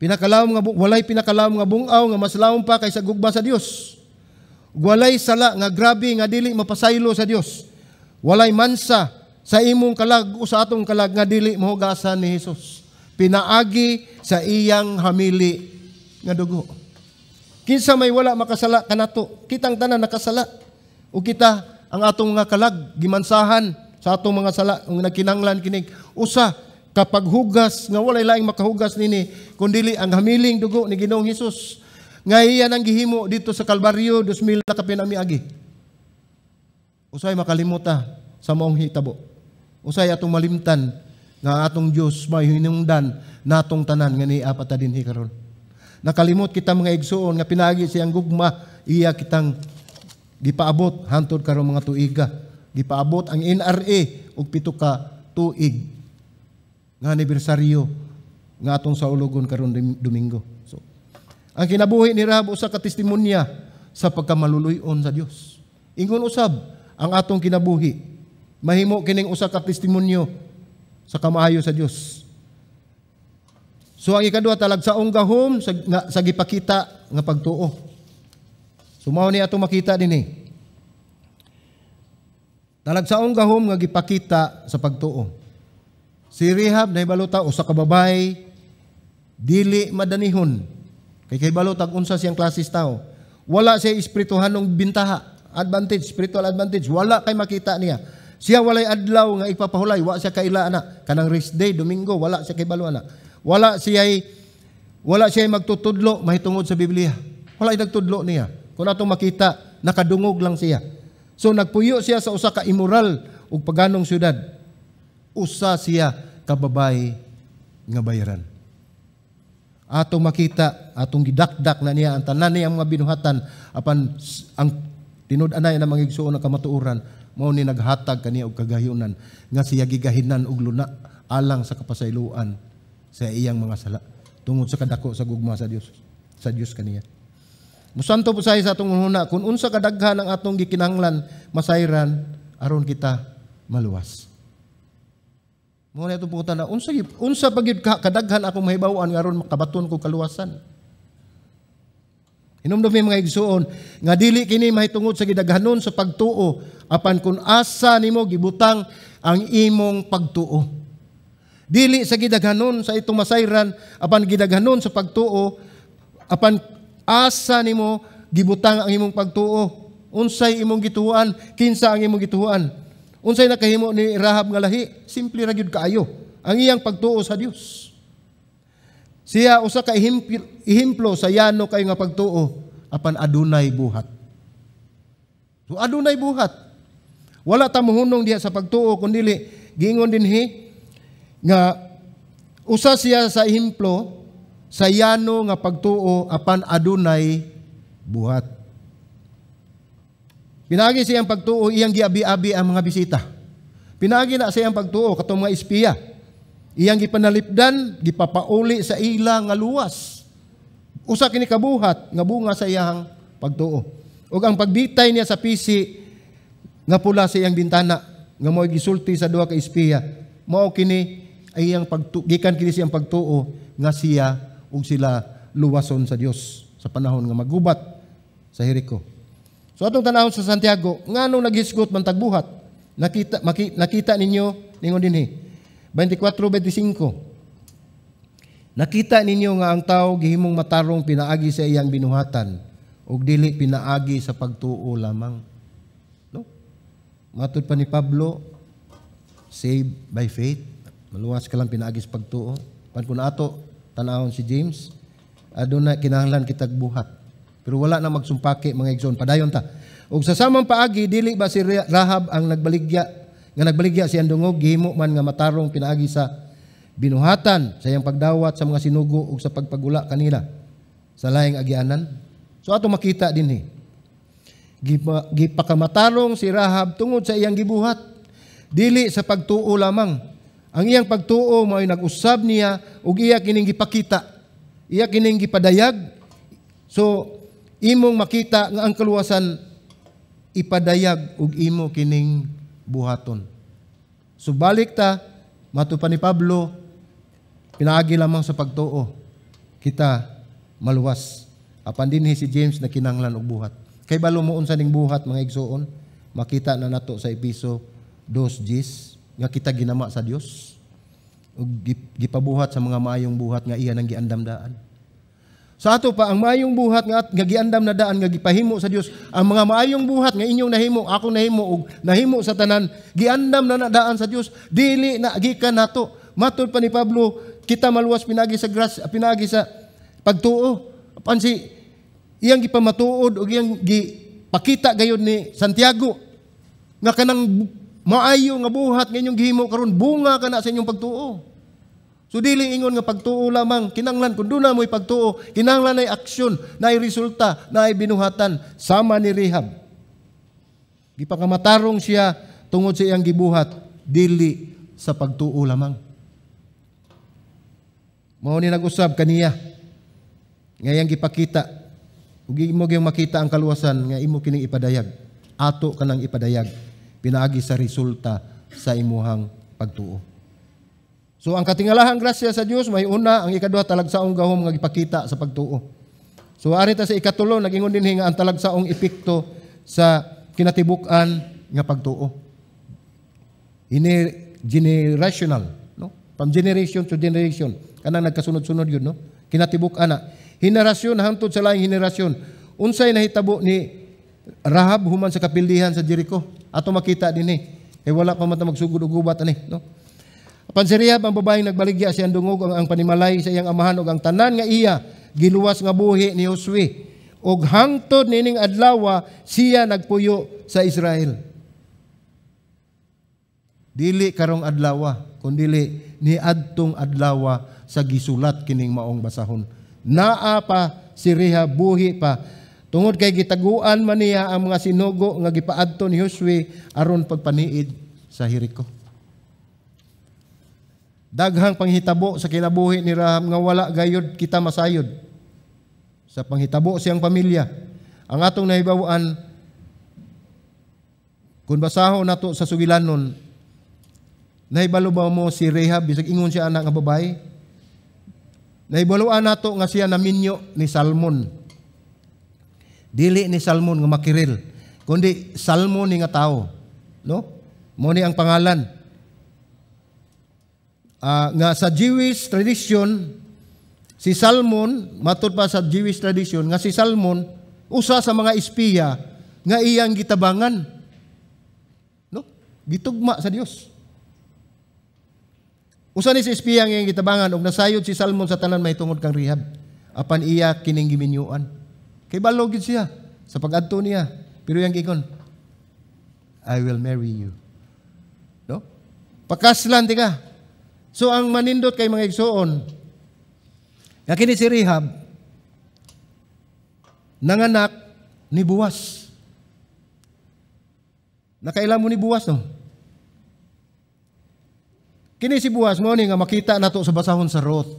Pinakalawom nga walay pinakalawom nga bungaw nga mas lawom pa kaysa gugma sa Dios. Walay sala nga grabe nga dili mapasaylo sa Dios. Walay mansa sa imong kalag o sa atong kalag nga dili mahugasan ni Jesus pinaagi sa iyang hamili nga dugo. Kinsa may wala makasala kanato? Kitang tanan nakasala. O kita ang atong mga kalag gimansahan sa atong mga sala ug nagkinanglan kinig usa kapag hugas nga walay laing makahugas nini kundili ang hamiling dugo ni Ginoong Hesus nga iya nang gihimo dito sa Kalbaryo 2000 na kapin agi. Usay makalimuta sa maong hitabo. Usay atong malimtan nga atong Dios may hinungdan natong tanan nga niya pa ta dinhi karon. Nakalimot kita, mga igsuon, nga pinagi siyang gugma, iya kitang gipaabot hantod karon mga tuiga. Gipaabot ang NRA og 7 ka tuig nga anibersaryo nga atong saulugon karon Domingo. So, ang kinabuhi ni Rahab usa ka testimonya sa pagkamaluluy-on sa Dios. Ingon usab ang atong kinabuhi, mahimo kining usa ka testimonyo sa kamaayo sa Dios. So ang ikaduha, talagsaong gahom sa gipakita nga pagtuo. So mao ni atong makita dinhi. Talagsaong gahom nga gipakita sa pagtuo. Si Rahab, nahibalo ta, usa ka babae dili madanihon. Kay kahibalo tag unsa siyang klases tao. Wala siya espirituhanong bintaha, advantage, spiritual advantage, wala kay makita niya. Siya walay adlaw nga ipapahulay, wa siya kaila ana. Kanang rest day, Domingo, wala siya kahibalo ana. Wala siya magtutudlo mahitungod sa Biblia. Wala nagtudlo niya. Kung atong makita, nakadungog lang siya. So nagpuyo siya sa usa ka immoral ug paganong syudad. Usa siya ka babae nga bayaran. Atong makita, atong gidakdak na niya ang tanan niyang mga binuhatan, apan ang tinud-anay na mga igsuon ng kamatuoran mao ni naghatag kaniya og kagahyonan nga siya gigahinan og luna alang sa kapasayloan sa iyang mga sala tungod sa kadako sa gugma sa Dios kaniya. Musanto po sa atong hunahuna kung unsa kadaghan ang atong gikinahanglan masayran aron kita maluwas. Mao na itong puta na unsa pa gyud ka kadaghan akong mahibaw-an nga aron makabaton ko kaluwasan. Hinumdumi, mga igsuon, nga dili kini mahitungod sa gidaghanon sa pagtuo, apan kung asa nimo gibutang ang imong pagtuo. Dili sa gidaghanon sa itong masayran, apan gidaghanon sa pagtuo, apan asa nimo gibutang ang imong pagtuo. Unsay imong gituoan, kinsa ang imong gituoan? Unsay nakahimo ni Rahab nga lahi? Simple ra gyud kaayo ang iyang pagtuo sa Dios. Siya usa ka ehemplo sa yano kayo nga pagtuo, apan adunay buhat. So adunay buhat. Wala ta mohunong diha sa pagtuo kundili giingon dinhi nga usa siya sa ehemplo sa yano nga pagtuo, apan adunay buhat. Pinaagi siyang pagtuo, iyang giabi-abi ang mga bisita. Pinaagi na siyang pagtuo katong mga espiya. Iyang gipanalipdan, gipapauli sa ila nga luwas. Usa kini kabuhat nga bunga sa iyang pagtuo. Ug ang pagbitay niya sa pisi nga pula sa iyang bintana nga mo'y gisulti sa duha ka espiya, mao kini ay iyang gikan kini siyang pagtuo nga siya ug sila luwason sa Dios sa panahon nga magubat sa Jericho. So atong tanawon sa Santiago, nganong naghisgot man tagbuhat? Nakita ninyo, ningon dinhi 24:25. Nakita ninyo nga ang tao gihimong matarong pinaagi sa iyang binuhatan ug dili pinaagi sa pagtuo lamang. No? Matud pa ni Pablo, saved by faith. Maluwas ka lang pinaagi sa pagtuo. Pan kung ato tanawon si James, aduna kinahanglan kitag buhat. Pero wala na magsumpaki, mga igsoon, padayon ta. Ug sa samang paagi, dili ba si Rahab ang nagbaligya nga nagbaligya siyang dungog, gihimo man nga matarong pinaagi sa binuhatan sa iyang pagdawat sa mga sinugo ug sa pagpagula kanila sa laing agianan? So ato makita dinhi. Gipakamatarong si Rahab tungod sa iyang gibuhat, dili sa pagtuo lamang. Ang iyang pagtuo mao'y nag-usab niya ug iya kining gipakita. Iya kining gipadayag. So imong makita nga ang kaluwasan ipadayag ug imo kining buhaton. So balik ta, matud pa ni Pablo, pinaagi lamang sa pagtuo. kita maluwas. Apan dinhi si James na kinanglan og buhat. Kay balo mo unsa ning buhat, mga igsuon, makita na nato sa Epeso 2:10 nga kita ginama sa Dios ug gipabuhat sa mga maayong buhat nga iya nang giandam daan. Sa ato pa ang maayong buhat nga giandam na daan nga gipahimo sa Dios, ang mga maayong buhat nga inyong nahimo, akong nahimo ug nahimo sa tanan, giandam na daan sa Dios, dili na gikan nato. Matud pa ni Pablo, kita maluwas pinagi sa grace, pinagi sa pagtuo. Apan si iyang gipamatuod ug iyang gipakita gayud ni Santiago nga kanang maayo nga buhat nga inyong gihimo karon, bunga kana sa inyong pagtuo. So dili ingon nga pagtuo lamang, kinanglan kung duna mo'y pagtuo, kinanglan ay aksyon, naay resulta, naay binuhatan, sama ni Rahab. Gipakamatarong siya tungod sa iyang gibuhat, dili sa pagtuo lamang. Mao ni nag-usab kaniya nga iyang gipakita ug imo gyud makita ang kaluwasan nga imo kining ipadayag. Ato kanang ipadayag pinaagi sa resulta sa imuhang pagtuo. So ang katingalahang grasya sa Dios may una, ang ikaduha, talagsaong gahom nga gipakita sa pagtuo. So ari ta sa ikatulo, nagingon dinhi nga ang talagsaong epekto sa kinatibuk-an nga pagtuo. Ini generational, no? From generation to generation, kanang nagkasunod-sunod yun, no? Kinatibuk-an na. Henerasyon hangtod sa laing henerasyon. Unsay nahitabo ni Rahab human sa kapildihan sa Jericho? Ato makita dinhi. Eh wala pa man ta magsugod og gubat ani, no? Apan si Rahab ang babaeng nagbaligya sa iyang dungog ang panimalay sa iyang amahan ug ang tanan nga iya giluwas nga buhi ni Josue. Og hangtod nining adlaw siya nagpuyo sa Israel. Dili karong adlaw, kundili niadtong adlaw sa gisulat kining maong basahon. Naa pa si Rahab, buhi pa tungod kay gitaguan man niya ang mga sinugo nga gipaadto ni Josue aron pagpaniid sa Jericho. Daghang panghitabo sa kinabuhi ni Rahab nga wala gayud kita masayod. Sa panghitabo siyang pamilya. Ang atong nahibaw-an, kung basahon nato sa sugilanon, nahibalo ba mo si Rahab, bisag ingon siya anak nga babae? Nahibaloan nato nga siya naminyo ni Salmon. Dili ni Salmon nga makiril, kundi Salmon ni nga tao, no? Mo ni ang pangalan. Nga sa Jewish tradition, si Salmon, matud pa sa Jewish tradition, nga si Salmon, usa sa mga espiya nga iyang gitabangan. No? Gitugma sa Dios. Usa ni sa espiya nga iyang gitabangan, ug nasayod si Salmon sa tanan mahitungod kang Rahab. Apan iya kining giminyuan. Kay balo gid siya sa pag-adto niya. Pero iyang giingon, "I will marry you." No? Pakaslan ti ka. So ang manindot kay, mga igsuon, nga kini si Rahab nanganak ni Boaz. Nakaila mo ni Boaz, no? Kini si Boaz mo ni nga makita nato sa basahon sa Ruth.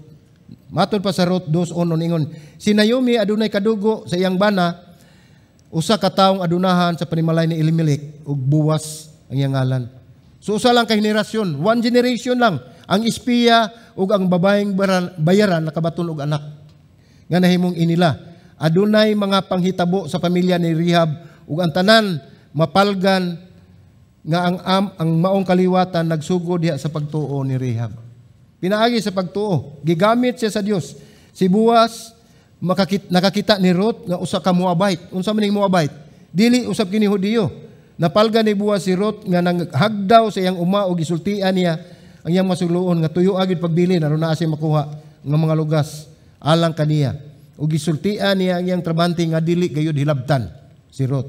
Matod pa sa Ruth 2:1, ningon, si Naomi adunay kadugo sa iyang bana, usa ka taong adunahan sa panimalay ni Elimelech, ug Boaz ang iyang ngalan. So usa lang ka henerasyon, one generation lang ang espiya ug ang babaeng bayaran nakabaton og anak nga nahimong inila. Adunay mga panghitabo sa pamilya ni Rahab ug ang tanan mapalgan nga ang maong kaliwatan nagsugod diha sa pagtuo ni Rahab. Pinaagi sa pagtuo, gigamit siya sa Dios. Si Boaz nakakita ni Ruth nga usa ka Moabite. Unsa man ning Moabite? Dili usab kini Hudiyo. Napalgan ni Boaz si Ruth nga nanghagdaw sa iyang uma ug gisultian niya ang iyang masuluon nga tuyo agid pagbilin aron naa siya makuha nga mga lugas alang kaniya. Ug gisultian niya ang iyang trabante nga dili gayud hilabtan si Ruth.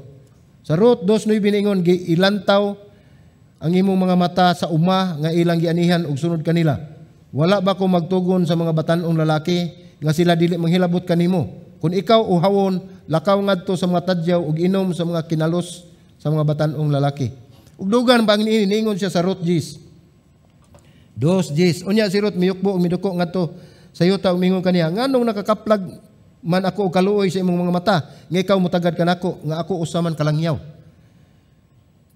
Sa Ruth 2:9 ingon, ilantaw ang imong mga mata sa uma nga ilang gianihan ug sunod kanila. Wala ba ko magtugon sa mga batan-ong lalaki nga sila dili manghilabot kanimo? Kung ikaw uhawon, lakaw ngadto sa mga tadyaw ug inom sa mga kinalos sa mga batan-ong lalaki. Ug dugan bang niini, niingon siya sa Ruth 10. 2:10. Unya si Ruth miyukbo ug miduko ngadto sa yuta ug mingon kaniya, nganong nakakaplag man ako og kaluoy sa imong mga mata nga ikaw mutagad kanako nga ako usa man kalangyaw?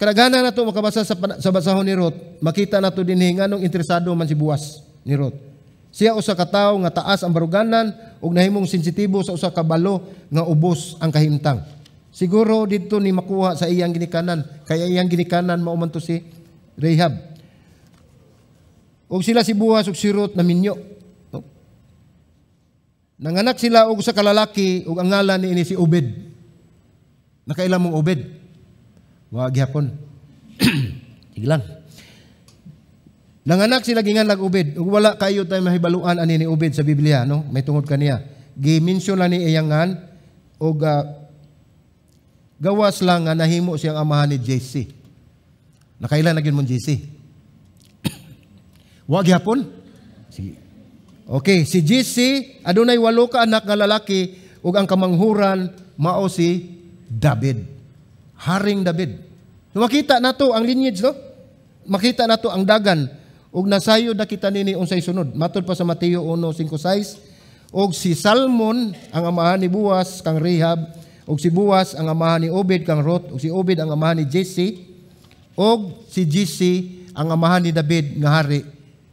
Kadaghanan nato makabasa sa basahon ni Ruth, makita nato dinhi nganong interesado man si Boaz ni Ruth. Siya usa ka tawo nga taas ang baruganan ug nahimong sensitibo sa usa ka balo nga ubos ang kahimtang. Siguro didto ni makuha sa iyang ginikanan, kay iyang ginikanan mao man to si Rahab. Ug sila si Boaz ug si Ruth naminyo. No? Nanganak sila og usa ka lalaki ug ang ngalan niini si Obed. Nakaila mong Obed? Wa gihapon. Sige lang. Nanganak sila, ginganlag Obed ug wala kayo tayo mahibaluan ani ni Obed sa Biblia, no? May tungod kaniya. Gi-mention lang ni iyang ngan ug gawas lang nga nahimo siyang amahan ni Jesse. Nakaila na gyud mo Jesse? Wa gihapon? Sige. Okay, si Jesse adunay walo ka anak nga lalaki ug ang kamanghuran mao si David. Haring David. So makita nato ang lineage, no? Makita nato ang dagan ug nasayod na kita nini unsay sunod. Matod pa sa Mateo 1:5-6, og si Salmon ang amahan ni Boaz kang Rahab, ug si Boaz ang amahan ni Obed kang Ruth, ug si Obed ang amahan ni Jesse, ug si Jesse ang amahan ni David nga hari,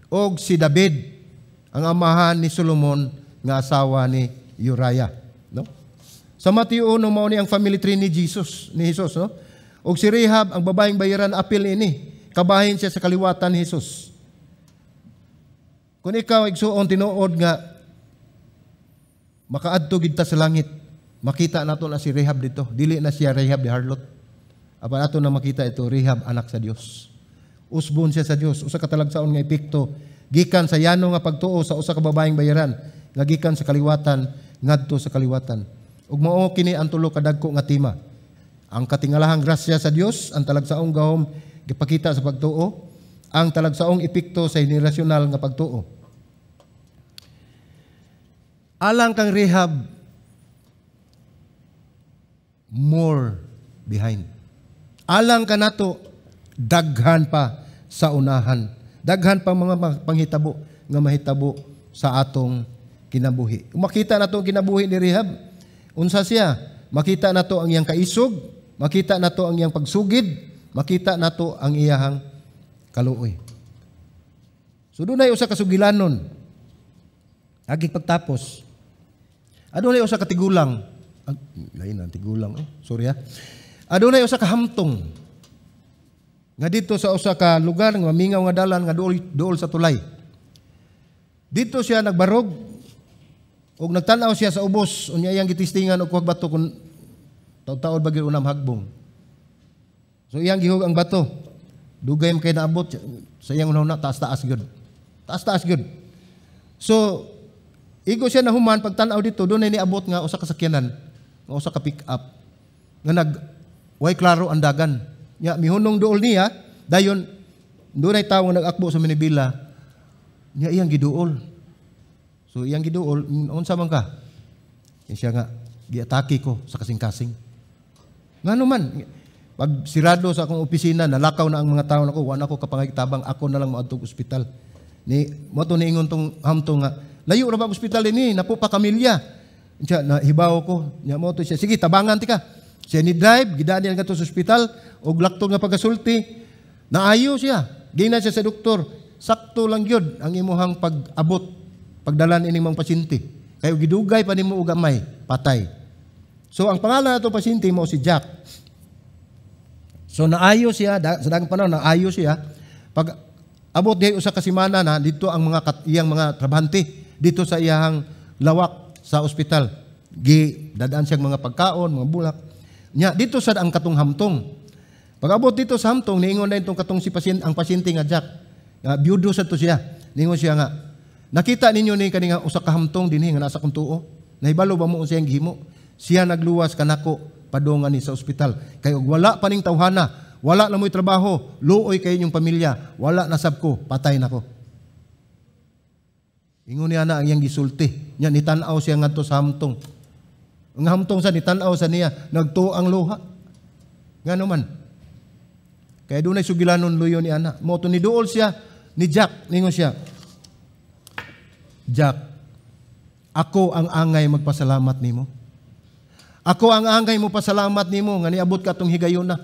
ug si David ang amahan ni Solomon nga asawa ni Uriah, no? Sa Mateo 1, mao ni ang family tree ni Jesus, no? Ug si Rahab, ang babaeng bayaran, apil ini. Kabahin siya sa kaliwatan ni Jesus. Kung ikaw, igsuon, tinuod nga makaadto gid ta sa langit, makita nato na si Rahab dito. Dili na siya Rahab the harlot. Apan ato na makita ito, Rahab, anak sa Dios. Usbon siya sa Dios. Usa ka talagsaon nga epekto gikan sa yano nga pagtuo sa usa ka babaeng bayaran nga gikan sa kaliwatan ngadto sa kaliwatan. Ug mao kini ang tulo ka dagko nga tema. Ang katingalahang grasya sa Dios, ang talagsaong gahom gipakita sa pagtuo, ang talagsaong epekto sa henerasyonal nga pagtuo. Alang kang Rahab, more behind. Alang kanato, daghan pa sa unahan. Daghan pa mga panghitabo nga mahitabo sa atong kinabuhi. Makita nato ang kinabuhi ni Rahab. Unsa siya? Makita nato ang iyang kaisog, makita nato ang iyang pagsugid, makita nato ang iyahang kaluoy. So dunay usa ka sugilanon. Agi pagtapos. Adunay usa ka tigulang. Lain ang tigulang. Oh, sorry ha. Adunay usa ka hamtong nga dito sa usa ka lugar nga mamingaw nga dalan nga duol, duol sa tulay. Dito siya nagbarog ug nagtan-aw siya sa ubos, unya iyang gitistingan og kuhag bato kung taud-taod ba gyud unam hagbong. So iyang gihug ang bato. Dugay man kay naabot sa iyang unahuna, taas-taas gyud. Taas-taas gyud. So igo siya nahuman pagtan-aw dito, dunay niabot nga usa ka sakyanan, nga usa ka pick up nga nag way klaro ang dagan. Nya mihunong duol niya, dayon dunay tawo nga nag-akbo sa manibela. Nya iyang giduol. So iyang giduol, "Unsa man ka?" Nya siya nga, "Giatake ko sa kasing-kasing." Ngano man? "Pag sirado sa akong opisina, nalakaw na ang mga tao nako, wala ko kapangay-tabang, ako na lang moadtog ospital." Ni mo to niingon tong hamtong nga, "Layo ra ba ang ospital ini, napo pa ka milya." Siya, "Nahibaw ko." Nya mo to siya, "Sige, tabangan tika." Siya ni drive, gidaan niya ngadto sa ospital, og lakto nga pagkasulti, naayo siya. Giingnan siya sa doktor, "Sakto lang gyud ang imuhang pag-abot, pagdala ining mga pasyente. Kay gidugay pa nimo og gamay, patay." So ang pangalan nato pasyente mo si Jack. So naayo siya, sa dagang panahon naayo siya. Pag abot dihay usa ka semana na dito ang mga iyang mga trabahante dito sa iyang lawak sa ospital. Gi dadaan siyang mga pagkaon, mga bulak. Nya dito sad ang katong hamtong. Pag abot dito sa hamtong, niingon na itong katong si pasyente, ang pasyente nga Jack. Nga byudo sa to siya. Niingon siya nga, "Nakita ninyo ni kani nga usa ka hamtong dinhi nga nasa akong tuo. Nahibalo ba mo unsa iyang gihimo? Siya nagluwas kanako padungan ni sa ospital. Kay og wala pa ning tawhana, wala na mo'y trabaho, luoy kay inyong pamilya, wala na sab ko, patay na ko." Ingon niya na ang iyang gisulti. Nya nitan-aw siya ngadto sa hamtong. Ang hamtong sa nitan-aw sa niya, nagtuo ang luha. Ngano man? Kaya dunay sugilanon luyo ni ana. Mo to ni duol siya ni Jack, ningon siya, "Jack, ako ang angay magpasalamat nimo. Ako ang angay mo pasalamat nimo nga niabot ka tong higayuna.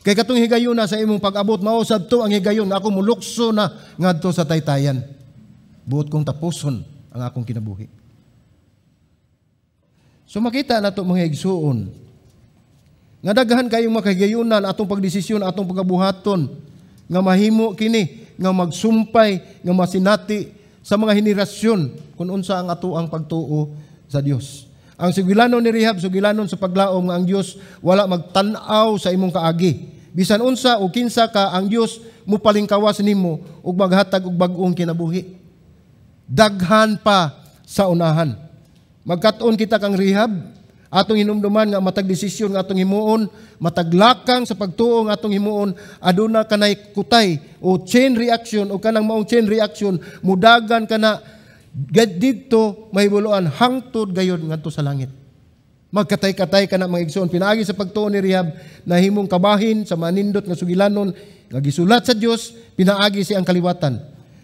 Kay katong higayuna sa imong pag-abot, mao sad to ang higayon ako mulukso na ngadto sa taytayan. Buot kong tapuson ang akong kinabuhi." So makita nato, mga igsuon, nga daghan kayong makahigayunan atong pagdesisyon, atong pagabuhaton, nga mahimo kini nga magsumpay, nga masinati sa mga henerasyon kung unsa ang ato ang pagtuo sa Dios. Ang sugilanon ni Rahab, sugilanon sa paglaom nga ang Dios wala magtan-aw sa imong kaagi. Bisan unsa o kinsa ka, ang Dios mupalingkawas nimo ug maghatag og bag-ong kinabuhi. Daghan pa sa unahan. Magkat-on kita kang Rahab, atong hinumduman nga matag desisyon nga atong himuon, matag lakang sa pagtuo nga atong himuon, aduna kanay kutay o chain reaction, o kanang maong chain reaction mudagan kana didto mahibuluan hangtod gayod ngadto sa langit. Magkatay-katay kana, mga igsoon. Pinaagi sa pagtuo ni Rahab, nahimong kabahin sa manindot nga sugilanon nga gisulat sa Dios pinaagi siyang kaliwatan.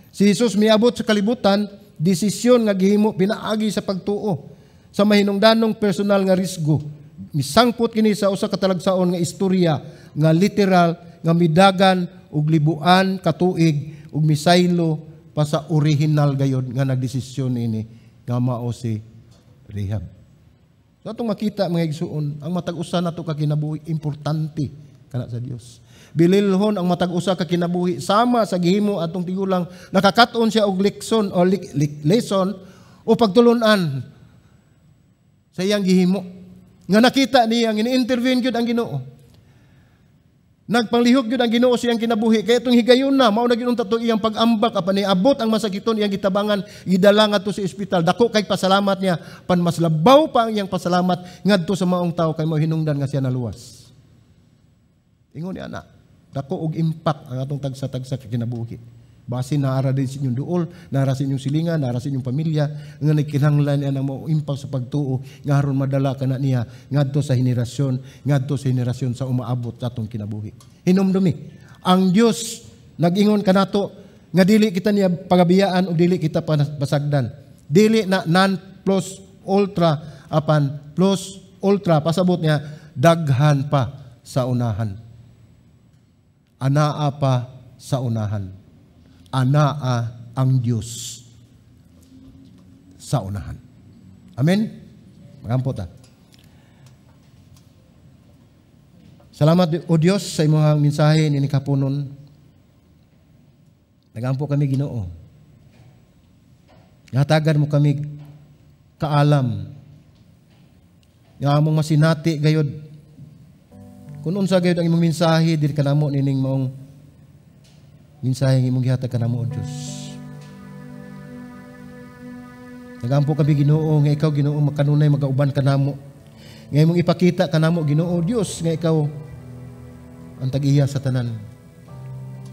Si Jesus miabot sa kalibutan, desisyon nga gihimo pinaagi sa pagtuo sa mahinungdanong personal nga risgo. Misangpot kini sa usa ka talagsaon nga istorya nga literal nga midagan og libuan katuig ug misaylo pa sa original gayod nga nagdesisyon ini nga mao si Rahab. So atong makita, mga igsuon, ang matag usa nato ka kinabuhi importante kana sa Dios. Bililhon ang matag usa ka kinabuhi sama sa gihimo atong tigulang, nakakat-on siya og lekson o lesson o pagtulunan sa iyang gihimo. Nga nakita niya nga ini-intervene gyud ang Ginoo. Nagpanglihok gyud ang Ginoo sa iyang kinabuhi. Kaya itong higayon na, mao na gyud unta to iyang pag-ambak apan niabot ang masakiton, iyang gitabangan, gidala ngadto sa ospital. Dako kay pasalamat niya, pan mas labaw pa ang iyang pasalamat ngadto sa maong tao kay mao hinungdan nga siya naluwas. Ingon niya na, dako og impact ang atong tagsa-tagsa ka kinabuhi. Basin naara din sa inyong duol, naara sa inyong silingan, naara sa inyong pamilya, nga nagkinahanglan niya ng mo impact sa pagtuo, nga aron madala kana niya ngadto sa henerasyon sa umaabot sa atong kinabuhi. Hinumdumi, ang Dios nag-ingon kanato nga dili kita niya pagabiyaan o dili kita pasagdan. Dili na non plus ultra apan plus ultra, pasabot niya daghan pa sa unahan. Anaa pa sa unahan. Anaa ang Diyos sa unahan. Amen? Magampo ta. Salamat, O Diyos, sa imong mensahe nining kapunon. Nagampo kami, Ginoo. Hatagan mo kami kaalam nga among masinati gayod kung unsa gayod ang imong mensahe diri kanamo nining maong mensahe nga imong gihatag kanamo, O Dios. Nagampo kami, Ginoo, nga ikaw, Ginoo, makanunay magauban kanamo. Nga imong ipakita kanamo, Ginoo Dios, nga ikaw ang tag-iya sa tanan.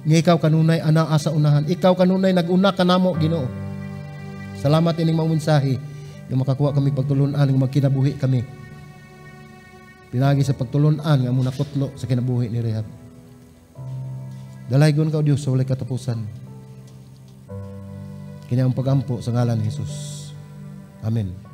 Nga ikaw kanunay anaa sa unahan. Ikaw kanunay nag-una kanamo, Ginoo. Salamat ining maong mensahe nga makakuha kami pagtulunan nga magkinabuhi kami. Pinagi sa pagtulunan nga among nakutlo sa kinabuhi ni Rahab. Dalaygon ka, O Dios, sa walay katapusan. Kini ang pagampo sa ngalan ni Jesus. Amen.